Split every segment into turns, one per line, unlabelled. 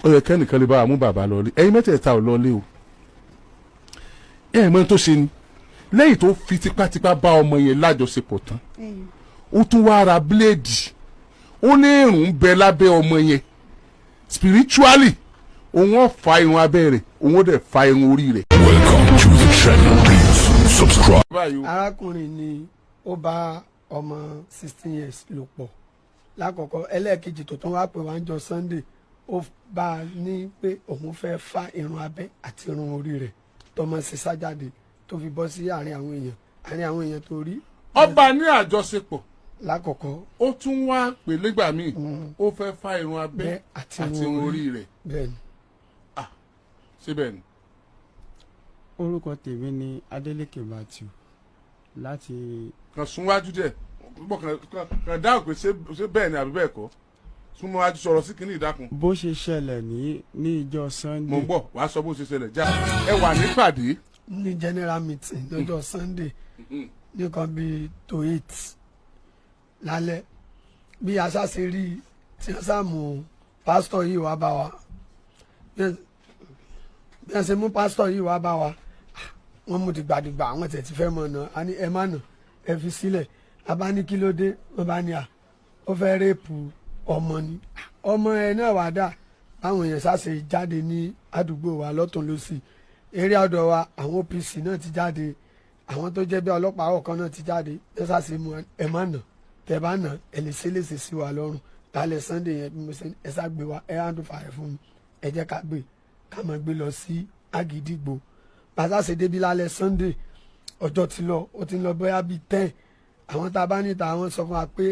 Ó yẹ kẹ́nìkan lè bá wa mú bàbá lọlé. Ẹ̀yin mẹ́tẹ̀ẹ̀ta ò lọlé o. Ẹ̀ mọ́ tó ṣe ni, lẹ́yìn tó fi tipátipá bá ọmọ yẹn lájọṣepọ̀ tán, ó tún wá ra blade. Ó ní irun ń bẹ lábẹ́ ọmọ yẹn. Spiritually, òun ó fa irun abẹ́ rẹ̀, òun ó dẹ̀ fa irun orí rẹ̀.
Welcome to the channel. Please subscribe.
Báyìí o.
Arákùnrin ni ó bá ọmọ 16 years lò pọ̀ lákọ̀ọ́kọ́. Ẹlẹ́ẹ̀kejì tó tún wá pè wá ń jọ Sunday, ó bá a ní pé òun fẹ́ fa irun abẹ́ àti irun orí rẹ̀ tọmọ sí sájáde tó fi bọ́ sí àárín àwọn èèyàn, àárín àwọn èèyàn tó rí.
Ọba ní àjọṣepọ̀
lákọ̀ọ́kọ́.
Ó tún wá pè nígbà míì, ó fẹ́ fa irun abẹ́
bẹ́ẹ̀ àti
àti irun orí rẹ̀.
Bẹ́ẹ̀ ni.
Síbẹ̀ ni.
Orúkọ tèmi ni Adeleke Matthew láti
Kàn súnwájú díẹ̀ bọ́, kàn dáhùn pé ṣé bẹ́ẹ̀ ni àbí bẹ́ẹ̀ kọ́. Súnmọ́ wájú, sọ̀rọ̀ sí kínní, ìdákun.
Bó ṣe ṣẹlẹ̀ ní ìjọ Sunday.
Mò ń bọ̀ wàá sọ bó ṣe ṣẹlẹ̀. Já ẹ wà nípàdé.
Ní general meeting lọ́jọ́ Sunday, nìkan bíi to 8 lálẹ́, bí aṣáṣe rí i tí wọ́n sá mú pásítọ̀ yìí wá bá wa, bí wọ́n ṣe mú pásítọ̀ yìí wá bá wa, wọ́n mú dìgbàdìgbà. Àwọn tẹ̀ ti fẹ́ mọ̀ náà, a ní ẹ má nà, ẹ fi sílẹ̀. A bá ní kí ló dé? Wọ́n bá ní à ó fẹ́ rape ọmọ ni. Ọmọ ẹ náà wà dà. Báwọn èèyàn ṣáṣe jáde ní àdúgbò wa lọ́tún lọ́sì, eré ọ̀dọ̀ wa, àwọn OPC náà ti jáde, àwọn tó jẹ́ bí ọlọ́pàá ọ̀kan náà ti jáde. Ẹ ṣáṣe mú, ẹ má nà, tẹ bá nà, ẹ lè ṣe léṣe sí wa lọ́rùn lálẹ́ Sunday yẹn. Bí mo ṣe, ẹ sá gbé wa, ẹ hand over ẹ fún mi, ẹ jẹ́ ká gbé, ká máa gbé lọ sí Àgídìgbò. Bàtà ṣe débi lálẹ́ Sunday, ọjọ́ ti lọ, ó ti ń lọ bóyá bíi 10. Àwọn tá a bá níta, àwọn sọ fún wa pé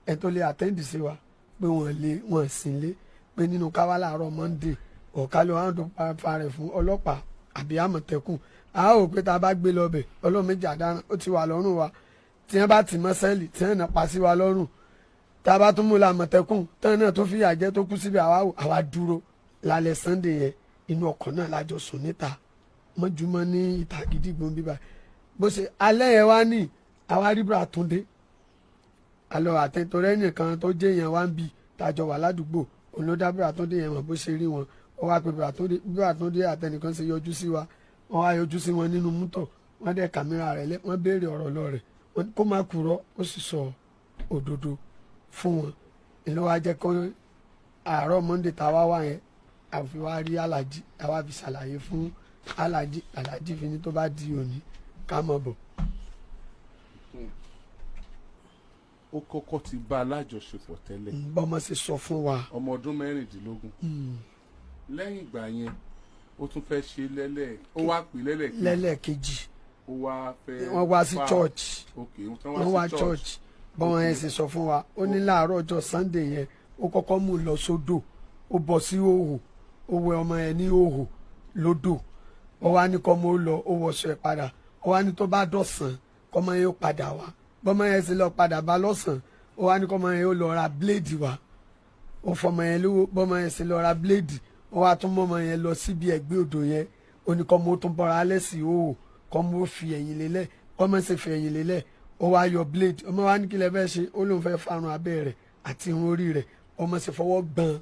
ẹ tó lè attend sí wa pé wọ́n lè wọ́n sì lé pé nínú káwá láàárọ̀ Monday ọ̀ká ló wá ń dún fa rẹ̀ fún ọlọ́pàá àbí Àmọ̀tẹ́kùn. A ó pé tá a bá gbé lọ bẹ̀, Ọlọ́run méjì àdáràn, ó ti wà lọ́rùn wa. Tí wọ́n bá tì mọ́ cell, tí wọ́n nà pa sí wa lọ́rùn, tá a bá tún mú la Àmọ̀tẹ́kùn tán náà tó fìyà jẹ tó kú síbi, àwa dúró lálẹ́ Sunday yẹn. Inú ọkọ̀ náà lájọ sùn níta mọ́júmọ́ ní ìta Gidigbo bíbá. Bó ṣe alẹ́ yẹn wá ní àwa rí bra Túndé alọ́ àtẹ̀tọ̀rẹ́ nìkan tó jẹ́ yẹn wá ń bì tàjọ wà ládùúgbò, òun ló dá bra Túndé yẹn mọ̀. Bó ṣe rí wọn, ó wá pé bra Túndé. Bra Túndé àtẹnìkan ṣe yọjú sí wa, wọ́n wá yọjú sí wọn nínú mọ́tò. Wọ́n dẹ̀ kámẹ́rà rẹ̀ lẹ́, wọ́n béèrè ọ̀rọ̀ lọ rẹ̀, wọ́n kó má kúrọ́, ó sì sọ òdodo fún wọn. Ìlú wa jẹ́ kó àárọ̀ Monday tá a wá wá yẹn, àfi wá rí alájí, àwa fi ṣàlàyé fún alájí. Alájí fi ní tó bá di òní, ká mọ̀ bọ̀.
Ó kọ́kọ́ ti bá a lájọṣepọ̀ tẹ́lẹ̀.
Bọ́mọ ṣe sọ fún wa.
Ọmọ ọdún 16. Lẹ́yìn ìgbà yẹn, ó tún fẹ́ ṣe lẹ́lẹ̀, ó wá pè lẹ́lẹ̀kejì.
Lẹ́lẹ́kejì.
Ó wá fẹ́
Wọ́n wá sí church.
Ok.
Wọ́n wá church. Bọ́mọ yẹn ṣe sọ fún wa, ó ní láàárọ̀ ọjọ́ Sunday yẹn, ó kọ́kọ́ mú un lọ sódò, ó bọ́ sí òhò, ó wẹ ọmọ yẹn ní òhò lódò. Ó wá ní kọ́mọ ó lọ, ó wọṣọ ẹ̀ padà. Ó wá ní tó bá dọ̀sán, kọ́mọ yẹn ó padà wá. Bọ́mọ yẹn ṣe lọ padà bá lọ́sàn, ó wá ní kọ́mọ yẹn ó lọ ra blade wá. Ó fọmọ yẹn lówó. Bọ́mọ yẹn ṣe lọ ra blade, ó wá tún mọ́mọ yẹn lọ síbi ẹ̀gbẹ́ odò yẹn. Ó ní kọ́mọ ó tún bọ́ra alẹ́ sí òhò, kọ́mọ ó fi ẹ̀yìn lélẹ̀. Kọ́mọ sì fi ẹ̀yìn lélẹ̀, ó wá yọ blade. Ọmọ wa ní kí lẹ fẹ́ ṣe? Ó lóun fẹ́ farun abẹ́ rẹ̀ àti irun orí rẹ̀. Ọmọ sì fọwọ́ gbọ́n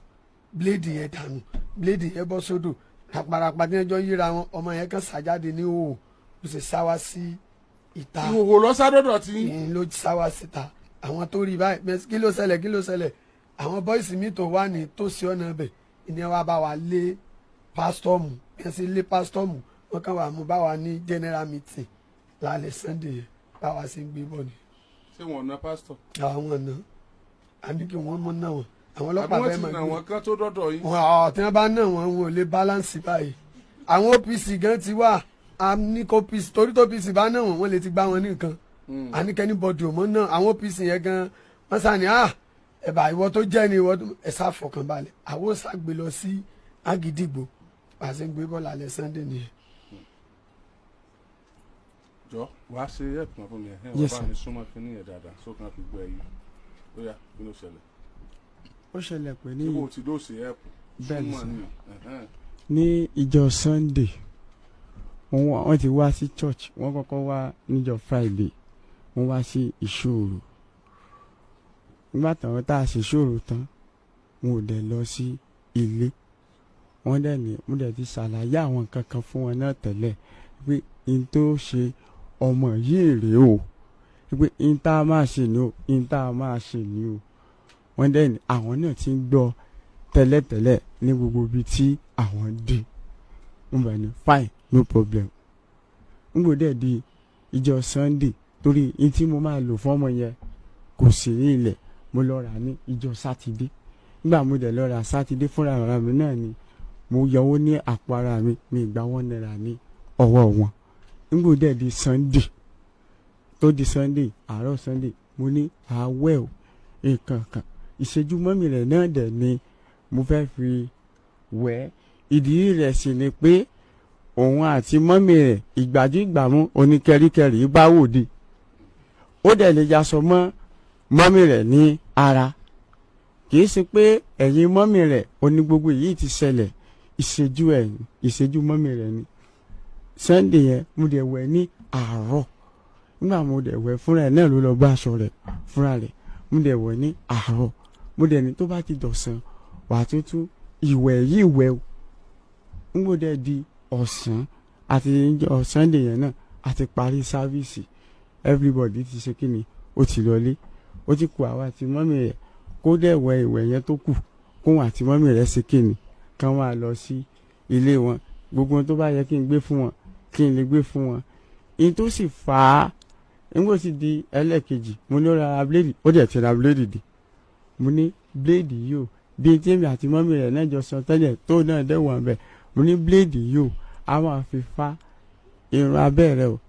blade yẹn dànù, blade yẹn bọ́ sódò raparapa. Tí wọ́n jọ yíra wọn, ọmọ yẹn kàn sàjáde ní òhò, ó sì sá wá sí ìta.
Ìhòòhò lọ́sàdọ̀dọ̀ tí.
Ìyẹn ló sá wá síta. Àwọn tó rí báyìí, kí ló ṣẹlẹ̀? Kí ló ṣẹlẹ̀? Àwọn boys mi tó wà ní tòsí ọ̀nà ibẹ̀ ìní wa bá wa lé pásítọ̀ mú. Bí wọ́n ṣe lé pásítọ̀ mú, wọ́n kàn wá mú bá wa ní general meeting lálẹ́ Sunday yẹn. Báwa ṣe ń gbé bọ̀ ni.
Ṣé wọn ò na pásítọ̀?
Àwọn ọ̀nà àní kí wọ́n mú náà wọn, àwọn
Àbí
ọlọ́pàá
wọ́n
fẹ́
ti
máa
nà
gbé
wọ́n kán tó dọ́dọ̀ yín?
Wọn ọ̀, tí wọ́n bá náà wọn, wọn ò lè balance báyìí. Àwọn OPC gan ti wà, a ní kó OPC, torí tó OPC bá náà wọn, wọ́n lè ti gbá wọn ní nǹkan. Àníkẹ́ni bọ́dì ò mọ́ náà. Àwọn OPC yẹn gan wọ́n sá ní ah, ẹ̀bà ìwọ tó jẹ́ ni ìwọ tó ẹ̀ sá fọkàn balẹ̀. Àwọn ò sá gbé lọ sí Àgídìgbò. Pàṣẹ gbé bọ́ọ̀lù alẹ́ Sunday nìyẹn.
Jọ, wàá ṣe ẹ̀pọ̀n fún mi ẹ̀
Yes,
wàá bá
sir.
mi súnmọ́ kínní yẹn dáadáa sókàn fi gbọ́ ẹ yìí. Ó yá, kí ló ṣẹlẹ̀?
Ó ṣẹlẹ̀ pé ní
Ṣé kò tí ló ṣe ẹ̀pù?
Bẹ́ẹ̀ ni,
Súnmọ́
sir.
ni ẹ̀hẹ́n.
Ní ìjọ Sunday, wọ́n ti wá sí church. Wọ́n kọ́kọ́ wá níjọ́ Friday, wọ́n wá sí ìṣòro. Nígbà táwọn tá a ṣe ìṣòro tán, wọn ò dẹ̀ lọ sí ilé. Wọ́n dẹ̀ ní mo dẹ̀ ti ṣàlàyé àwọn nǹkan kan fún wọn náà tẹ́lẹ̀ pé n tó ṣe ọmọ yìí rèé o, pé n tá a máa ṣe ni o, n tá a máa ṣe ni o. Wọ́n dẹ̀ ní àwọn náà ti ń gbọ́ tẹ́lẹ̀tẹ́lẹ̀ ní gbogbo ibi tí àwọn dé. Mo bá ní fine, no problem. N kò dẹ̀ di ìjọ Sunday, torí n tí mo máa lò fún ọmọ yẹn kò sí ní ilẹ̀. Mo lọ rà ní ìjọ Sátidé. Nígbà mo dẹ̀ lọ rà Sátidé, fúnra ara mi náà ni mo yọwó ní àpò ara mi, mi gba ₦1 ní ọwọ́ wọn. Nígbà dẹ̀ di Sunday, tó di Sunday, àárọ̀ Sunday, mo ní àwẹ̀ o, nǹkan kan ìṣẹ́jú mọ́mì rẹ̀ náà dẹ̀ ni mo fẹ́ fi wẹ̀. Ìdí rẹ̀ sì ni pé òun àti mọ́mì rẹ̀ ìgbàjú ìgbàmú oníkẹ́ríkẹ́rí bá wòde, ó dẹ̀ lè yaṣọ mọ́ mọ́mì rẹ̀ ní ara. Kìí ṣe pé ẹ̀yìn mọ́mì rẹ̀ oní gbogbo yìí ti ṣẹlẹ̀, ìṣẹ́jú ẹ̀ ìṣẹ́jú mọ́mì rẹ̀ ni. Sunday yẹn, mo dẹ̀ wẹ̀ ní àárọ̀. Nígbà mo dẹ̀ wẹ̀, fúnra ẹ̀ náà ló lọ bá aṣọ rẹ̀ fúnra rẹ̀. Mo dẹ̀ wẹ̀ ní àárọ̀, mo dẹ̀ ní tó bá ti dọ̀sán, wà á tuntun ìwẹ̀ yìí wẹ̀ o. N kò dẹ̀ di ọ̀sán àti ìjọ Sunday yẹn náà, àti parí service, everybody ti ṣe kíni, ó ti lọlé, ó ti kù àwa àti mọ́mì rẹ̀. Kó dẹ̀ wẹ̀ ìwẹ̀ yẹn tó kù, kóun àti mọ́mì rẹ̀ ṣe kíni, kán wá lọ sí ilé wọn. Gbogbo ohun tó bá yẹ kí n gbé fún wọn, kí n lè gbé fún wọn. Ìyẹn tó sì fà á, nígbà tí di ẹlẹ́ẹ̀kejì, mo ní ó ra bíléèdì, ó dẹ̀ ti ra bíléèdì dé. Mo ní bíléèdì yìí o, bí tí èmi àti mọ́mì rẹ̀ náà jọ sọ tẹ́lẹ̀ tó náà dẹ̀ wọ̀n bẹ̀. Mo ní bíléèdì yìí o, a máa fi fa irun abẹ́ rẹ o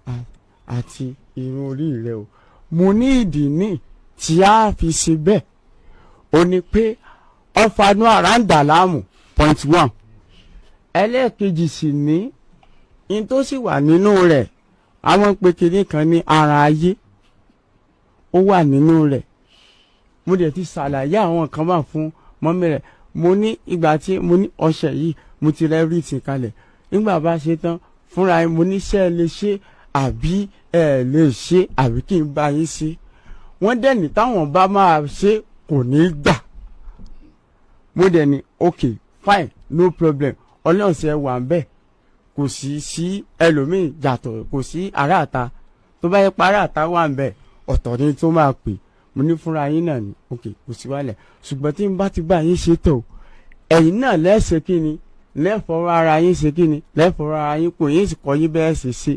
àti irun orí rẹ o. Mo ní ìdí ní tí a fi ṣe bẹ́ẹ̀, ó ní pé ọ̀fanú ara ń dà láàmú, point one. Ẹlẹ́ẹ̀kejì sì ní in tó sì wà nínú rẹ̀, àwọn pé kinní kan ní ara ayé ó wà nínú rẹ̀. Mo dẹ̀ ti ṣàlàyé àwọn kan bá fún mọ́mí rẹ̀. Mo ní ìgbà tí mo ní ọṣẹ yìí, mo ti rẹ́ everything kalẹ̀. Nígbà bá ṣe tán fúnra yín, mo ní ṣé ẹ lè ṣe àbí ẹ lè ṣe àbí kí n bá yín ṣe? Wọ́n dẹ̀ ní táwọn bá máa ṣe kò ní gbà. Mo dẹ̀ ní ok, fine, no problem. Ọlọ́run ṣe wà ń bẹ̀, kò sí sí ẹlòmíì yàtọ̀, kò sí aráàta. Tó bá yẹ pa aráàta wà ń bẹ̀, ọ̀tọ̀ ni tó máa pè. Mo ní fúnra yín náà ni, ok, kò sí wàhálà, ṣùgbọ́n tí n bá ti bá yín ṣe tó, ẹ̀yin náà lẹ́sẹ̀ kí ni lẹ́fọ̀ọ́ ara yín ṣe, kí ni lẹ́fọ̀ọ́ ara yín, kò yín sì kọ́ yín bẹ́ẹ̀ ṣe ṣe.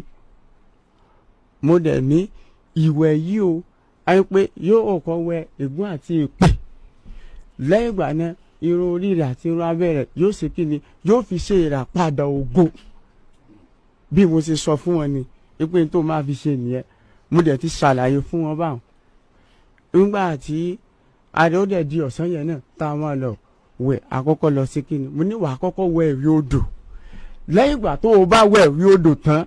Mo dẹ̀ ní ìwẹ̀ yìí o, ayé pé yóò kọ́ wẹ ègún àti èpè. Lẹ́yìn ìgbà náà, irun orí rẹ̀ àti irun abẹ́ rẹ̀ yóò ṣe kí ni, yóò fi ṣe ìràpadà ògo. Bí mo ṣe sọ fún wọn ni pé tó máa fi ṣe nìyẹn. Mo dẹ̀ ti ṣàlàyé fún wọn báwọn. Nígbà tí adé ó dẹ̀ di ọ̀sán yẹn náà tá a máa lọ wẹ̀, àkọ́kọ́ lọ sí kí ni, mo ní wàá kọ́kọ́ wẹ̀ ìwé odò. Lẹ́yìn ìgbà tó o bá wẹ̀ ìwé odò tán,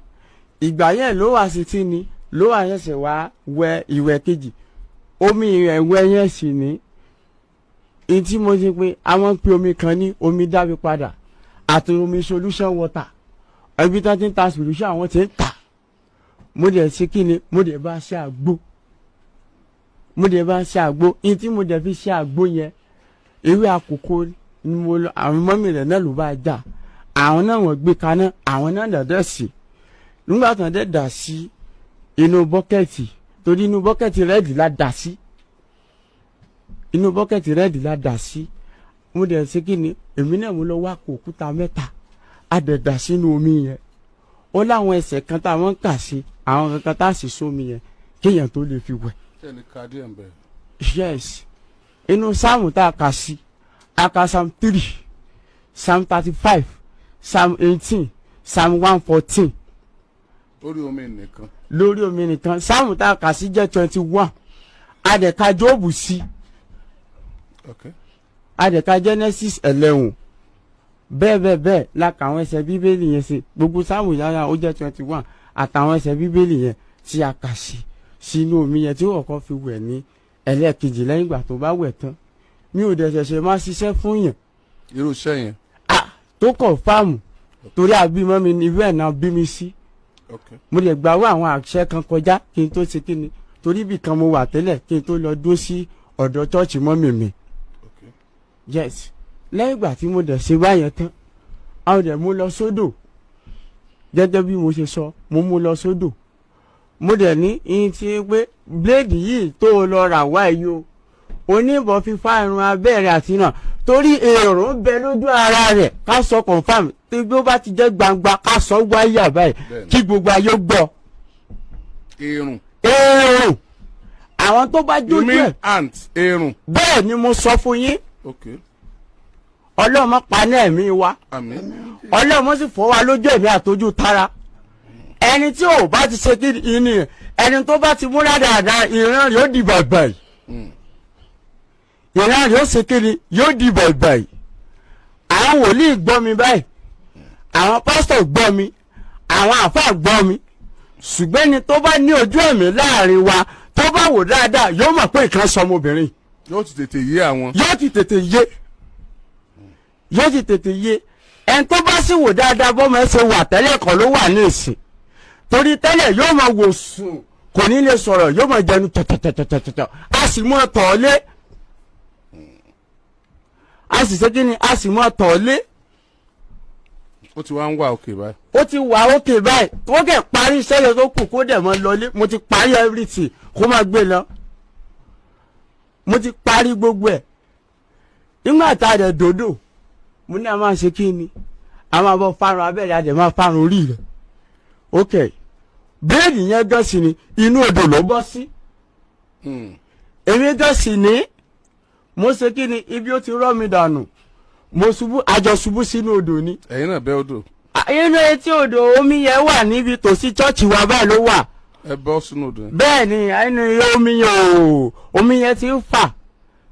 ìgbà yẹn ló wà sí kí ni, ló wà ṣẹ̀ṣẹ̀ wá wẹ̀ ìwẹ̀ kejì. Omi ìwẹ̀ yẹn sì ní ní tí mo ṣe pé àwọn pe omi kan ní omi dábì padà àti omi solution water. Ibi tí wọ́n ti ń ta solution, àwọn ti ń tà. Mo dẹ̀ ṣe kí ni, mo dẹ̀ bá ṣe àgbo, mo dẹ̀ bá ṣe àgbo. Ní tí mo dẹ̀ fi ṣe àgbo yẹn, ewé àkókò ni mo lọ. Àwọn mọ́mì rẹ̀ náà ló bá jà, àwọn náà wọ́n gbé kaná, àwọn náà dàdẹ́ sí. Nígbà tí wọ́n dẹ̀ dà sí inú bucket, torí inú bucket red la dà sí, inú bucket red la dà sí. Mo dẹ̀ ṣe kí ni, èmi náà mo lọ wá kó òkúta mẹ́ta, a dẹ̀ dà sínú omi yẹn. Ó láwọn ẹsẹ̀ kan táwọn ń kà sí, àwọn kankan tá a sì sómi yẹn kéèyàn tó lè fi wẹ̀.
Ṣé ẹni ka díẹ̀ ń bẹ̀?
Yes, inú sáàmù tá a kà sí, a kà Psalm 3, Psalm 35, Psalm 18, Psalm 114.
Lórí omi nìkan?
Lórí omi nìkan. Sáàmù tá a kà sí jẹ́ 21. A dẹ̀ ka Jóòbù sí. A dẹ̀ ka Genesis 11, bẹ́ẹ̀ bẹ́ẹ̀ bẹ́ẹ̀ la kà àwọn ẹsẹ̀ Bíbélì yẹn sí. Gbogbo sáàmù yàrá ó jẹ́ 21 àtàwọn ẹsẹ̀ Bíbélì yẹn tí a kà sí sínú omi yẹn tí ó kọ́kọ́ fi wẹ̀ ní ẹlẹ́ẹ̀kejì. Lẹ́yìn ìgbà tó bá wẹ̀ tán, mi ò dẹ̀ ṣẹ̀ṣẹ̀ máa ṣiṣẹ́ fún yàn.
Irú iṣẹ́ yẹn?
Ah, tó kọ̀ fáàmù torí àbímọ mi ní irú ẹ̀ náà bí mi sí. Mo lè gbàwọ́ àwọn àṣẹ kan kọjá kí n tó ṣe kí ni, torí ibì kan mo wà tẹ́lẹ̀ kí n tó lọ dúró sí ọ̀dọ̀ church mọ́mì mi. Yes, lẹ́yìn ìgbà tí mo dẹ̀ ṣe báyẹn tán. Àwọn dẹ̀ mú lọ sódò gẹ́gẹ́ bí mo ṣe sọ, mo mú lọ sódò. Mo dẹ̀ ní ihun tí pé bíléèdì yìí tó o lọ rà wá yìí o, oníbọn fífa irun abẹ́rẹ́ àti náà, torí èrò ń bẹ lójú ara rẹ̀. Ká sọ confam tí bí ó bá ti jẹ́ gbangba, ká sọ wáyà báyìí
Bẹ́ẹ̀ni.
kí gbogbo ayé gbọ́.
Irun.
Èrò àwọn tó bá
You
jójú ẹ̀.
mean ant, irun?
Bẹ́ẹ̀ ni mo sọ fún yín.
Ok.
Ọlọ́mọ paná ẹ̀mí wa.
Àmín.
Ọlọ́mọ sì fọ́ wa lójú ẹ̀mí àtọ́jú tara. Ẹni tí ò bá ti ṣe kí ni, ẹni tó bá ti múra dáadáa, ìran rẹ̀ ó di bàbà yìí, ìran rẹ̀ ó ṣe kí ni, yóò di bàbà yìí. Àwọn wòlíì gbọ́ mi báyìí, àwọn pásítọ̀ gbọ́ mi, àwọn àfáà gbọ́ mi, ṣùgbọ́n ẹni tó bá ní ojú ẹ̀mí láàrin wa, tó bá wò dáadáa, yóò mọ̀ pé nǹkan sọ ọmọbìnrin.
Yóò ti tètè yé àwọn.
Yóò ti tètè yé, yóò ti tètè yé. Ẹni tó bá sì wò dáadáa, bọ́mọ ẹ ṣe wà tẹ́lẹ̀ kọ́ ló wà ní ìsìn, torí tẹ́lẹ̀ yóò máa wò sùn, kò ní lè sọ̀rọ̀, yóò máa jẹnu tọ̀tọ̀tọ̀tọ̀tọ̀, a sì mú ọ tọ̀ ọ́ lé, a sì ṣe kí ni, a sì mú ọ tọ̀ ọ́ lé.
Ó ti wá ń wà òkè báyìí?
Ó ti wà ókè báyìí. Ó kẹ̀ parí iṣẹ́ yẹn tó kù, kó dẹ̀ mọ́ lọlé. Mo ti parí everything, kó máa gbé lọ. Mo ti parí gbogbo ẹ̀. Nígbà tá a dẹ̀ dòdò, mo ní a máa ṣe kí ni, a máa bọ́ fárun abẹ́rẹ́, a dẹ̀ máa fárun orí rẹ̀. Ok, bíréèdì yẹn gan sì ni inú odò ló bọ́ sí. Èmi gan sì ní mo ṣe kí ni, ibi ó ti rọ́ mi dànù, mo ṣubú, àjọ ṣubú sínú odò ni.
Ẹ̀yin náà bẹ́ odò?
Inú etí odò, omi yẹn wà níbi tòsí chọ́ọ̀chì wa báyìí ló wà.
Ẹ bọ́ sínú odò yẹn?
Bẹ́ẹ̀ ni, inú omi yẹn o, omi yẹn ti ń fà,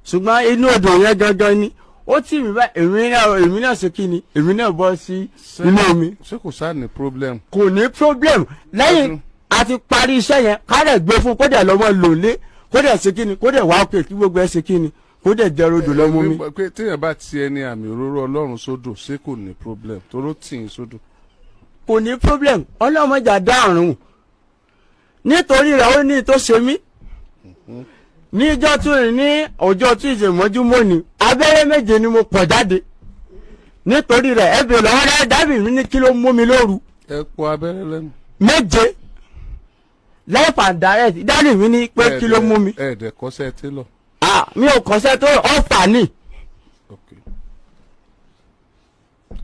ṣùgbọ́n inú odò yẹn gangan ni ó tì mí báyìí. Èmi náà ṣe kí ni, èmi náà bọ́ sí inú omi.
Ṣé kò sáà ní problem?
Kò ní problem. Lẹ́yìn a ti parí iṣẹ́ yẹn, ká dẹ̀ gbé fún, kó dẹ̀ lọ́mọ lòlé, kó dẹ̀ ṣe kí ni, kó dẹ̀ wá òkè, kí gbogbo ẹ̀ ṣe kí ni, kó dẹ̀ jẹ́ rodò lọ́mú mi.
Pé téèyàn bá ti ẹni àmì òróró Ọlọ́run sódò, ṣé kò ní problem toró tì í sódò?
Kò ní problem. Ọlọ́mọjà dárùn nítorí rẹ̀. Ó ní tó ṣe mí níjọ́ tún ní ọjọ́ Tuesday mọ́júmọ́ ni abẹ́rẹ́ 7 ni mo pọ̀ jáde nítorí rẹ̀. Ẹ bèrè lọ́wọ́ rẹ̀ dábì mí ní kí ló mú mi lóru.
Ẹ pọ abẹ́rẹ́ lẹ́nu?
7, live and direct. Dábì mi ní pé kí ló mú mi.
Ẹ dẹ̀ kọ́ṣẹ́ télọ̀?
Ah, mi ò kọ́ṣẹ́ tó, ọ̀fà ni.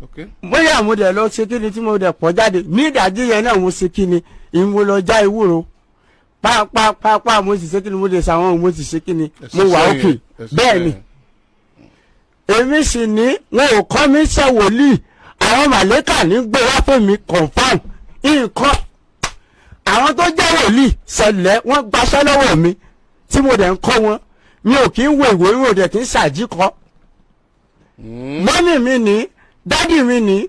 Ok.
Bóyá mo dẹ̀ lọ ṣe kíni tí mo dẹ̀ pọ̀ jáde ní ìdájí yẹn náà, mo ṣe kíni, ìmo lọ já ewúro pápápápá, mo sì ṣe kíni, mo dẹ̀ ṣàwọn, mo sì ṣe kíni, mo wà òkè. Bẹ́ẹ̀ ni, èmi sì ní wọn ò kọ́ mi ṣe wòlíì. Àwọn màlẹ́kà ní gbé wá fún mi confam nǹkan. Àwọn tó jẹ́ wòlíì ṣẹlẹ̀, wọ́n gbaṣẹ́ lọ́wọ́ mi tí mo dẹ̀ ń kọ́ wọn. Mi ò kí ń wo ìwé, mi ò dẹ̀ kí ń ṣàjíkọ́. Mummy mi ní, daddy mi ní,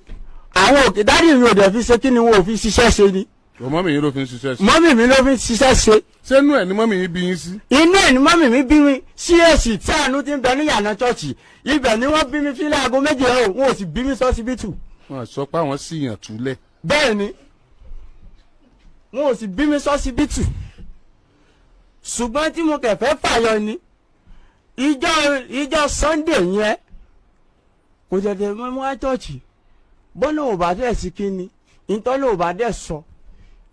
àwọn òkè daddy mi ò dẹ̀ fi ṣe kí ni, wọn ò fi ṣiṣẹ́ ṣe ni.
O mummy yín ló fi ń ṣiṣẹ́ sí?
Mummy mi ló fi ṣiṣẹ́ ṣe.
Sẹ́nu ẹ̀ ni mummy yín bí yín sí?
Inú ẹ̀ ni mummy mi bí mi. CAC tí àánú ti ń bẹ ní yàrá chọ́ọ̀chì, ibẹ̀ ni wọ́n bí mi sí láago 2 ọ̀. Wọn ò sì bí mi sọ́sibítù.
Wọn sọ pé àwọn sì yàn túlẹ̀.
Bẹ́ẹ̀ ni, wọn ò sì bí mi sọ́sibítù. Ṣùgbọ́n tí mo kẹ̀fẹ́ fàyọ ni ìjọ Sunday yẹn, kò tètè mọ́ wá chọ́ọ̀chì. Bọ́lá ò bá dẹ̀ sí kí ni, ìtọ́lẹ̀ ò bá dẹ̀ sọ,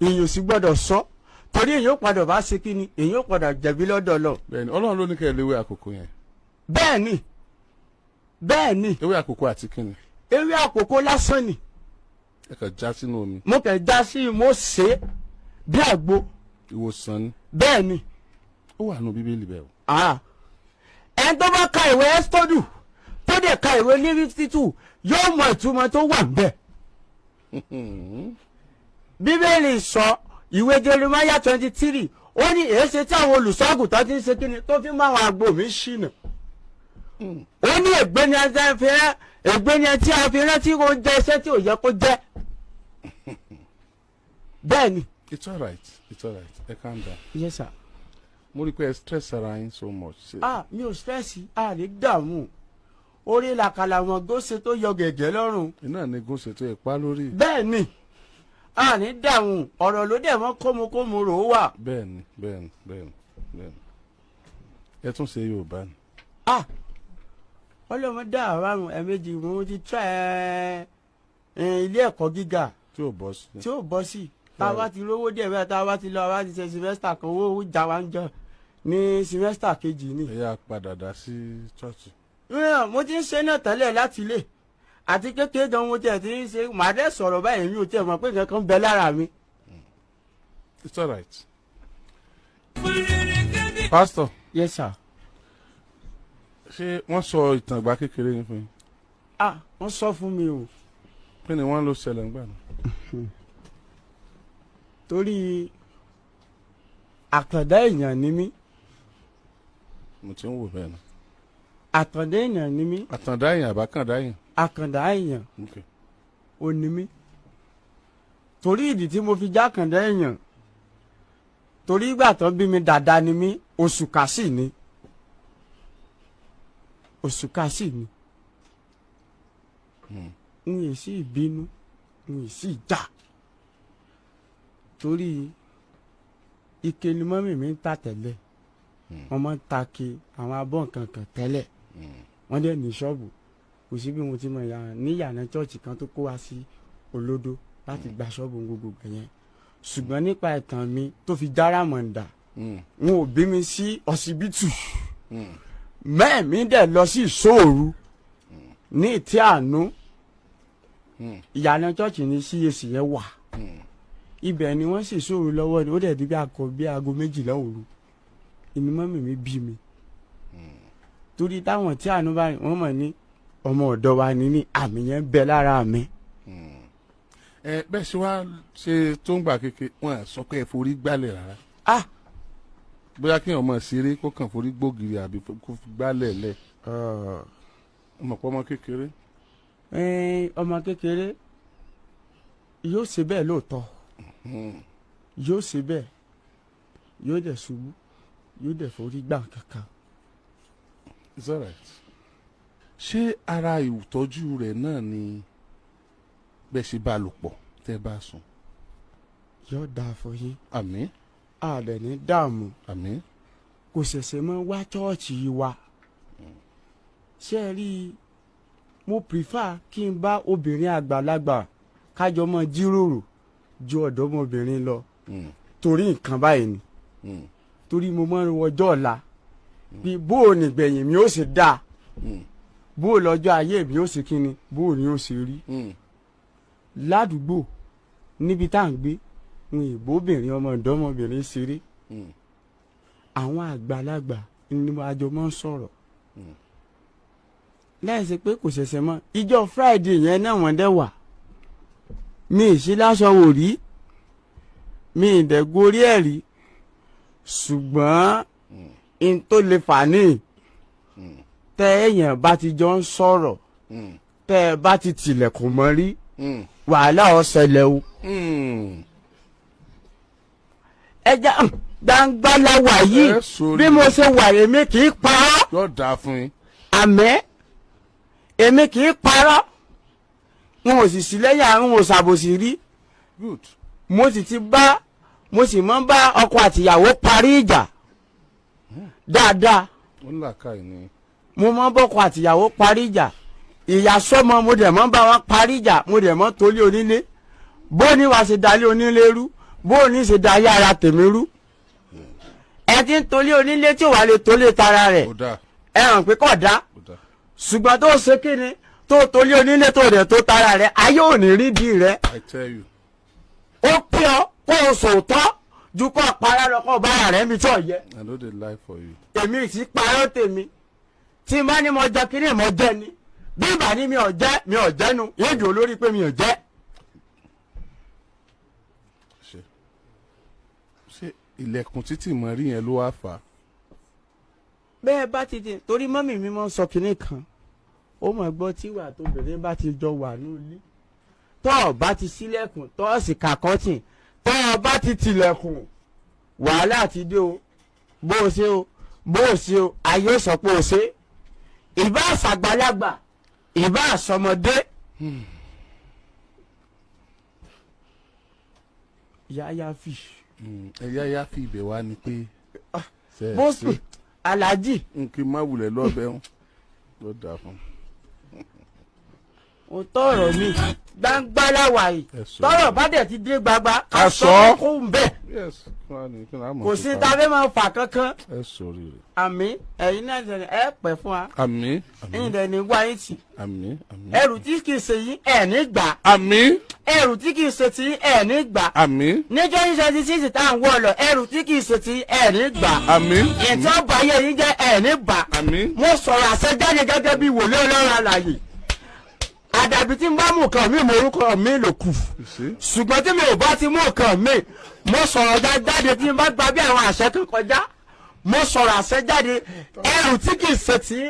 èèyàn sì gbọ́dọ̀ sọ, torí èèyàn ó padà bá ṣe kí ni, èèyàn ó padà jẹ̀bi lọ́dọ̀ lọ.
Bẹ́ẹ̀ni, Ọlọ́run ló ní kẹ́ ẹ léwé àkókò yẹn.
Bẹ́ẹ̀ ni, bẹ́ẹ̀ ni.
Ewé àkókò àti kíni?
Ewé àkókò lásán ni.
Ẹ kàn já sínú omi?
Mo kẹ̀ já sí i, mo ṣe é bí àgbo.
Ìwòsàn ni?
Bẹ́ẹ̀ ni.
Ó wà nù Bíbélì bẹ́ẹ̀ o?
Ah. Ẹni tó bá ka ìwé Ẹ́sítọ́dù, tó dẹ̀ ka ìwé ní 52, yóò mọ ìtumọ̀ tó wà níbẹ̀. Bíbélì sọ, ìwé Jeremiah 23, ó ní èéṣe tí àwọn olùṣọ́àgùtàn ti ń ṣe kíni tó fi mú àwọn àgbo mi ṣìnà. Ó ní ègbé ni ẹni tí a fi rán, ègbé ni ẹni tí a fi rán tí kò jẹ iṣẹ́ tí ò yẹ kó jẹ́. Bẹ́ẹ̀ ni.
It's alright, it's alright, ẹ calm down.
Yes sir.
Mo rí i pé ẹ stress ara yín so much.
Ah, mi ò stress, a lè dààmú orí làkàlà wọn gósè tó yọ gẹ̀gẹ́ lọ́rùn.
Iná ní gúnṣe tó yẹ pa lórí.
Bẹ́ẹ̀ ni, a ní dààmú, ọ̀rọ̀ ló dẹ̀ mọ́ kómokómo rò ó wà.
Bẹ́ẹ̀ni, bẹ́ẹ̀ni, bẹ́ẹ̀ni, bẹ́ẹ̀ni. Ẹ tún ṣe Yorùbá ni.
Ah, ọlọ́mọ dá àrùn ẹ̀ẹ̀mejì mo ti try ẹ́. Ilé ẹ̀kọ́ gíga
Tí ò bọ́ sí.
tí ó bọ́ sí, tá a bá ti rówó díẹ̀ bẹ́ẹ̀, tá a bá ti lọ, a bá ti ṣe semester kan, owó já wa ń jọ ní semester kejì ni.
Ẹ yá padà dá sí church.
Mo ti ń ṣe náà tẹ́lẹ̀ láti ilé àti kékeré gan, mo tiẹ̀ ti ń ṣe, màá dẹ́ sọ̀rọ̀ báyìí, mi ò tiẹ̀ mọ̀ pé nǹkan kan bẹ lára mi.
It's alright. Pastor.
Yes sir.
Ṣé wọ́n sọ ìtàn ìgbà kékeré yín fún yín?
Ah, wọ́n sọ fún mi o.
Kí ni wọ́n ló ṣẹlẹ̀ ńgbà náà?
Torí àkàndá èèyàn ni mí.
Mo ti ń wò bẹ́ẹ̀ náà.
Àkàndá èèyàn ni mí.
Àtàndá èèyàn àbákàndá èèyàn?
Àkàndá èèyàn.
Ok.
Ò ní mí, torí ìdí tí mo fi já àkàndá èèyàn, torí ìgbà tó bí mi, dàda ni mí, òṣùkà sì ni, òṣùkà sì ni. N yìí sì bínú, n yìí sì jà, torí ike ni mummy mi ń tà tẹ́lẹ̀. Wọ́n máa ń ta ke, àwọn abọ́ nǹkan kan tẹ́lẹ̀. Wọ́n dẹ̀ ní ṣọ́ọ̀bù. Kò sí bí mo ti mọ̀ ìyá ní ìyànà church kan tó kó wá sí Olódó láti gba ṣọ́ọ̀bù gbogbo yẹn. Ṣùgbọ́n nípa ìtàn mi tó fi jára mọ̀ǹdà, wọn ò bí mi sí ọsibítù, mẹ́ẹ̀mí dẹ̀ lọ sí ìṣòru ní ìtí àánú. Ìyànà church ní CAC yẹn wà, ibẹ̀ ni wọ́n sì ṣòro lọ́wọ́ ni. Ó dẹ̀ di bí akọ bí aago 12 òru ìní mummy mi bí mi, torí táwọn tí àánú bá wọ́n mọ̀ ní ọmọ ọ̀dọ́ wa ní àmì yẹn ń bẹ lára mi.
Ẹ bẹ́ẹ̀ ṣe wá ṣe tó ń gbà kékeré, wọn à sọ pé ẹ forí gbálẹ̀ rárá?
Ah.
Bóyá kí ọmọ ṣeré kó kàn forí gbógiri àbí kó fi gbálẹ̀ lẹ̀, ọmọ pọ́ ọmọ kékeré.
Ẹn, ọmọ kékeré yóò ṣe bẹ́ẹ̀ lóòótọ́, yóò ṣe bẹ́ẹ̀, yóò dẹ̀ ṣubú, yóò dẹ̀ forí gbà kankan.
It's alright. Ṣé ara ìtọ́jú rẹ̀ náà ni bẹ́ẹ̀ ṣe bá a lò pọ̀ tẹ́ bá a sùn?
Yóò dáa fún yín.
Àmín.
A dẹ̀ ní dààmú.
Àmín.
Kò ṣẹ̀ṣẹ̀ mọ́ wá church wa. Ṣé ẹ rí i, mo prefer kí n bá obìnrin àgbàlagbà kájọ mọ́ jíròrò ju ọ̀dọ́mọbìnrin lọ, torí nǹkan báyìí ni, torí mo máa ń wọjọ́ ọ̀la bí bó o nìgbẹ̀yìn mi ó ṣe dáa, bó o lọ́jọ́ ayé mi ó ṣe kíni, bó o ní ó ṣe rí ládùúgbò níbi tá à ń gbé. Wọn ìbóbìnrin ọmọ ọ̀dọ́mọbìnrin ṣeré. Àwọn àgbàlagbà ni àjọ máa ń sọ̀rọ̀, láì ṣe pé kò ṣẹ̀ṣẹ̀ mọ́. Ìjọ Friday yẹn náà wọ́n dẹ̀ wà, mi ì sí láṣọ wò rí, mi ì dẹ̀ gorí ẹ̀ rí, ṣùgbọ́n n tó lè fà ní tẹ́ èèyàn bá ti jọ ń sọ̀rọ̀, tẹ́ ẹ bá ti tilẹ̀kùn mọ́ rí, wàhálà ó ṣẹlẹ̀ o. Ẹja gbangba la wà yìí.
Ẹ sórí.
Bí mo ṣe wà, èmi kì í pa ọ́.
Yóò dáa fún yín.
Àmẹ́ èmi kì í parọ́, wọn ò sì sí lẹ́yìn àrùn òṣàbòsí rí.
Good.
Mo sì ti bá, mo sì mọ́ bá ọkọ àtìyàwó parí ìjà dáadáa.
Ó ń làákàyè ni.
Mo mọ́ bọ́kọ àtìyàwó parí ìjà, ìyá sọ́mọ, mo dẹ̀ mọ́ bá wọn parí ìjà, mo dẹ̀ mọ́ tolé onílé. Bó ní wàá ṣe dalé onílé rú, bó ní ṣe dalé ara tèmi rú, ẹ ti ń tolé onílé tí ò wá lè tolé tara rẹ̀.
Ó dáa.
Ẹ hàn pé kò dá.
Ó dáa.
Ṣùgbọ́n tó ṣe kíni tó tolé onílé tó dẹ̀ tó tara rẹ̀, ayé ò ní rí di rẹ̀.
I tell you.
Ó pé ọ kó o sòótọ́ ju kó o para lọ, kó o bára rẹ̀ mi tí ò yẹ.
I no dey lie for you.
Èmi sì parọ́ tèmi. Tí n bá ní mo jẹ kíní, mo jẹ ni. Bí ìbá ní mi ò jẹ́, mi ò jẹ́nu yéèdì olórí pé mi ò jẹ́.
Ṣé ilẹ̀kùn títì mọ́ rí yẹn ló wá fà á?
Bẹ́ẹ̀ bá ti di torí mummy mi máa ń sọ kinní kan, ó mọ̀ gbọ́ tí wà tóbìnrin bá ti jọ wà ní ilé, tọ́ ọ bá ti ṣílẹ̀kùn, tọ́ ọ sì kà curtain, tọ́ ọ bá ti tilẹ̀kùn, wàhálà ti dé o. Bó o ṣe o, bó o ṣe o, ayé ó sọ pé o ṣe, ìbá àṣàgbàlagbà, ìbá àṣọmọdé. Yáyá fish.
Ẹ̀yà yá fi ibẹ̀ wá ni pé ṣe é
Bó
ṣe
aláàjì.
N kì í má wulẹ̀ lọ́bẹ̀ ń ló dáa fún un.
Òótọ́ ọ̀rọ̀ mi.
Gbangba láwà yìí.
Ẹ sọ.
Tọ́rọ̀ bá dẹ̀ ti dé gbangba,
Ká
ká
sọ.
sọ kó ń bẹ̀.
Yes, kí wàá ní kí wàá mọ̀
Kò
sí
sí
pa.
tá a fẹ́ máa fà kankan.
Ẹ sọrí rẹ̀.
Àmín. Ẹ̀yin náà ṣẹlẹ̀, ẹ pẹ́ fún wa.
Àmín, àmín.
Ẹ̀yin dẹ̀ ní wáyé tì.
Àmín, àmín.
Ẹrù tí kì í ṣe yín, ẹ̀ ní gbà.
Àmín.
Ẹrù tí kì í ṣe tí, ẹ̀ ní gbà.
Àmín.
Ní 2026 tá à ń wọ̀ lọ, ẹrù tí kì í ṣe tí, ẹ̀ ní gbà.
Àmín.
Ìtàn báyé yín jẹ́, ẹ̀ ní bà.
Àmín.
Mo sọ̀rọ̀ àṣẹ jáde gẹ́gẹ́ bí wòlíì Ọlọ́run alààyè. Àdàbí tí n bá mú nǹkan mi, mo orúkọ mi lò kù.
You see?
Ṣùgbọ́n tí mi ò bá ti mú nǹkan mi, mo sọ̀rọ̀ jáde, tí n bá gba bí àwọn àṣẹ kan kọjá, mo sọ̀rọ̀ àṣẹ jáde, ẹrù tí kì í ṣe tí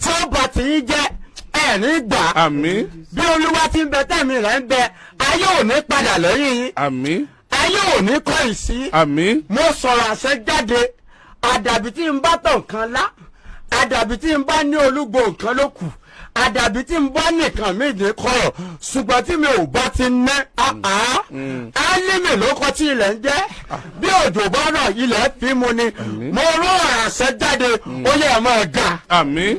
tí ó bá ti yín jẹ́, ẹ̀ ní gbà.
Àmín.
Bí Olúwa ti ń bẹ, tẹ̀mí rẹ̀ ń bẹ, ayé ò ní padà lẹ́yìn yín.
Àmín.
Ayé ò ní kọ̀yìn sí.
Àmín.
Mo sọ̀rọ̀ àṣẹ jáde, àdàbí tí n bá tọ̀ nǹkan lá, àdàbí tí n bá ní olúgbò nǹkan ló kù, àdàbí tí n bá nìkan mí ní kọ̀rọ̀, ṣùgbọ́n tí mi ò bá ti ná àá álímì ló kọ́ tí ilẹ̀ ń jẹ́. Bí òjò bá rọ̀, ilẹ̀ fi mu ni. Mo rán àṣẹ jáde, ó yẹ ẹ máa ga.
Àmín.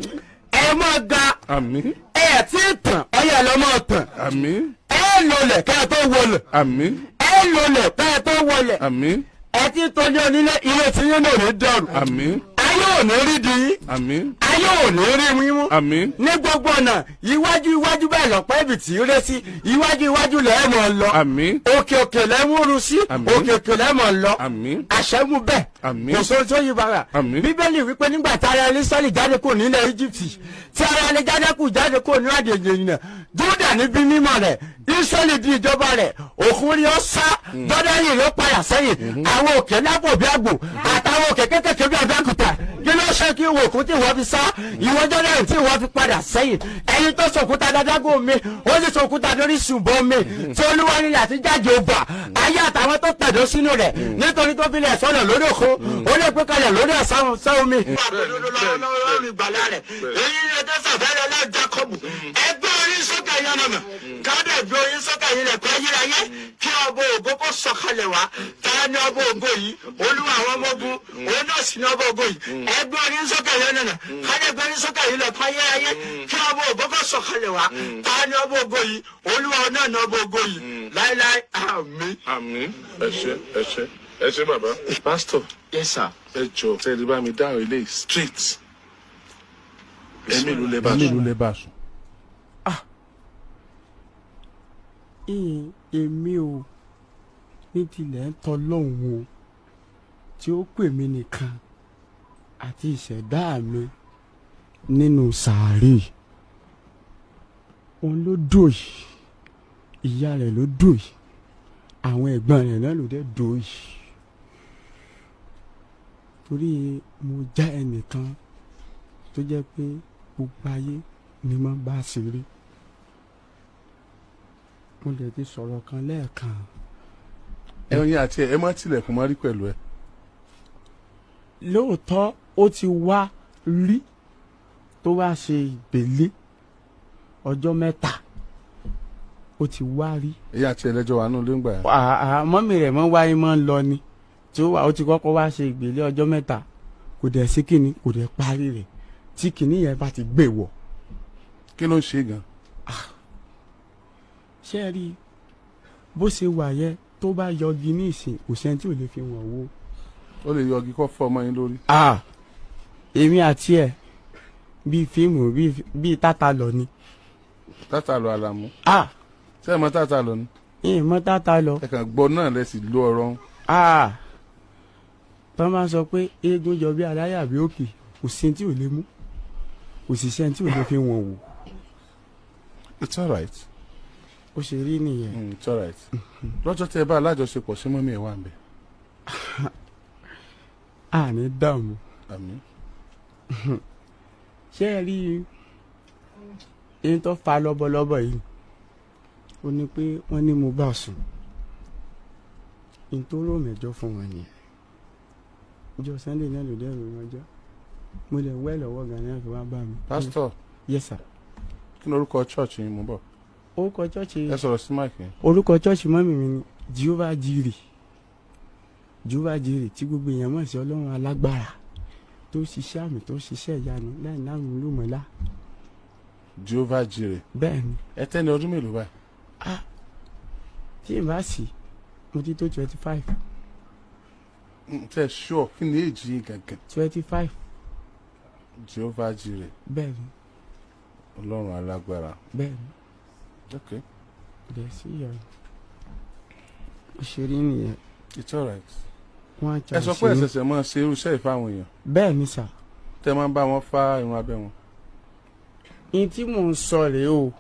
Ẹ máa ga.
Àmín.
Ẹ tí ì tàn, ọyẹ ẹ lọ máa tàn.
Àmín.
Ẹ lọlẹ̀ kẹ́ ẹ tó wọlẹ̀.
Àmín.
Ẹ lọlẹ̀ kẹ́ ẹ tó wọlẹ̀.
Àmín.
Ẹ ti tó ní onílé, ilé tí yín náà ní dẹrù.
Àmín.
Ayé ò ní rí di yín.
Àmín.
Ayé ò ní rí mímú.
Àmín.
Ní gbogbo ọ̀nà, iwájú iwájú bẹ́ẹ̀ lọ́pẹ́ ibì tí í ré sí, iwájú iwájú lẹ́ẹ̀ mọ̀ lọ.
Àmín.
Òkè òkè lẹ́mú ru sí.
Àmín.
Òkè òkè lẹ́mọ̀ lọ.
Àmín.
Àṣẹmú bẹ́ẹ̀.
Àmín.
Kò sóhun tó yí bara.
Àmín.
Bíbélì wípé nígbà tí ara Ísírẹ́lì jáde kò nílẹ̀ Íjíbítì, tí ara ẹni jáde kù jáde kò ní àjèjì ènìyàn, Júdà níbi mímọ́ rẹ̀, Ísírẹ́lì di ìjọba rẹ̀, òkun rí ó sá, Jọ́dánì ló padà sẹ́yìn, àwọn òkè lápò bí àgbò àtàwọn òkè kékèké bí Abẹ́òkúta. Kí ló ṣe kí òkun tí wọ́n fi sá, ìwọ Jọ́dánì tí wọ́n fi padà sẹ́yìn? Ẹni tó sòkúta dádágún mi, ó sì sòkúta lórí ṣùgbọ́n mi, tí Olúwa nílẹ̀ àti jáde ọba ayé àtàwọn tó tẹ̀dó sínú rẹ̀, nítorí tó fi lẹ̀ sọ́nà lórí òkun, ó lè pé kalẹ̀ lórí ọ̀sán omi. Èyí ni ẹjọ́ sàfẹ́rẹ́ lẹ́ Jákọ́bù. Ẹgbẹ́ orí sókè yẹn nọ̀nà kádà gbé orí sókè yìí rẹ̀ kọ́ ayérayé, kí ọba ògo kó sọ̀kalẹ̀ wá. Ta ni ọba ògo yìí? Olúwa àwọn ọmọ ogun, òun náà sì ni ọba ògo yìí. Ẹgbẹ́ orí sókè yẹn nọ̀nà kádà gbé orí sókè yìí rẹ̀ kọ́ ayérayé, kí ọba ògo kó sọ̀kalẹ̀ wá. Ta ni ọba ògo yìí? Olúwa náà ni ọba ògo yìí láéláé. Àmín.
Àmín. Ẹ ṣé, ẹ ṣé, ẹ ṣé bàbá. Pásítọ̀.
Yes sir.
Ẹ jọ, tẹ́lẹ̀ bá mi dáhùn ilé straight. Ẹ̀mí ìlú lẹ bá sùn. Ẹ̀mí ìlú lẹ bá sùn.
Ìyìn èmi ò ní tilẹ̀ ń tọ́ lọ́hùn o, tí ó pè mí nìkan àti ìṣẹ̀dá mi nínú sàárè. Òun ló dò yìí, ìyá rẹ̀ ló dò yìí, àwọn ẹ̀gbọ́n rẹ̀ náà ló dé dò yìí, torí mo já ẹnìkan tó jẹ́ pé gbogbo ayé ni mo bá ṣeré. Mo lè ti sọ̀rọ̀ kan lẹ́ẹ̀kan.
Ẹ̀yin àti ẹ má tilẹ̀kùn mọ́rí pẹ̀lú ẹ.
Lóòótọ́, ó ti wá rí tó wá ṣe ìgbélé ọjọ́ 3, ó ti wá rí.
Ẹ̀yin àti ẹlẹ́jọ́ wà nù lóńgbà yẹn.
Mọ́mì rẹ̀ mọ́ wáyé mọ́ ń lọ ni tí ó wà, ó ti kọ́kọ́ wá ṣe ìgbélé ọjọ́ 3, kò dẹ̀ sí kíni, kò dẹ̀ parí rẹ̀, tí kíní yẹn bá ti gbé wọ̀.
Kí ló ń ṣe gan?
Ṣé ẹ rí i bó ṣe wà yẹn, tó bá yọgi ní ìsìn, kò sẹ́ni tí ò lè fi wọ̀n wo.
Ó lè yọgi kó fọ́ ọmọ yín lórí.
Èmi àti ẹ̀ bíi fíìmù bíi tata lọ ni.
Tata lọ àlàmú. Ṣé ẹ mọ tata lọ ni?
Ìyẹn mọ tata lọ.
Ẹ kàn gbọ́ náà lẹ sì lo ọ̀rọ̀.
Tọ́ máa sọ pé eégún jọ bí aláyà bí òkè, kò sí tí ò lè mú, kò sì sẹ́ni tí ò lè fi wọ̀n wò.
It's alright.
Ó ṣe rí nìyẹn.
It's alright. Lọ́jọ́ tẹ́ ẹ bá alájọṣepọ̀, sí mọ́mí ẹ̀ wà ń bẹ̀?
Àní dààmú.
Àmín.
Ṣé ẹ rí i tó fa lọ́bọ̀lọ́bọ̀ yìí, ó ní pé wọ́n ní mo bá sùn n tó rò mẹ́jọ fún wọn nìyẹn. Ọjọ́ Sunday náà ló dẹ́rù ọjọ́ mo lè wẹ́ lọ́wọ́ gan-an fi wá bá mi.
Pásítọ̀.
Yes sir.
Kí ni orúkọ church yín? Mú bọ̀.
Orúkọ church.
Ẹ sọ̀rọ̀ sí mic yẹn.
Orúkọ church mọ́mì mi ni Jehovah Jireh, Jehovah Jireh, tí gbogbo èèyàn mọ̀ sí Ọlọ́run alágbára tó ṣiṣẹ́ àmì, tó ṣiṣẹ́ ìyanu láì náà ló mọ̀lá.
Jehovah Jireh.
Bẹ́ẹ̀ ni.
Ẹ tẹ́ ní ọdún mélòó báyìí?
Tí n bá sì, mo ti tó 25.
Tẹ ṣọ kí ni èjì yín gangan?
25.
Jehovah Jireh.
Bẹ́ẹ̀ ni.
Ọlọ́run alágbára.
Bẹ́ẹ̀ ni.
Ok.
Kò sí ìyọnu. Òṣèré nìyẹn.
It's alright.
Wọ́n á
Ẹ sọ pé ẹ ṣẹ̀ṣẹ̀ máa ṣe irú iṣẹ́ ìfáwọn èèyàn?
Bẹ́ẹ̀ ni sà.
Tẹ máa ń bá wọn fá irun abẹ́ wọn.
Ní tí mò ń sọ rèé o,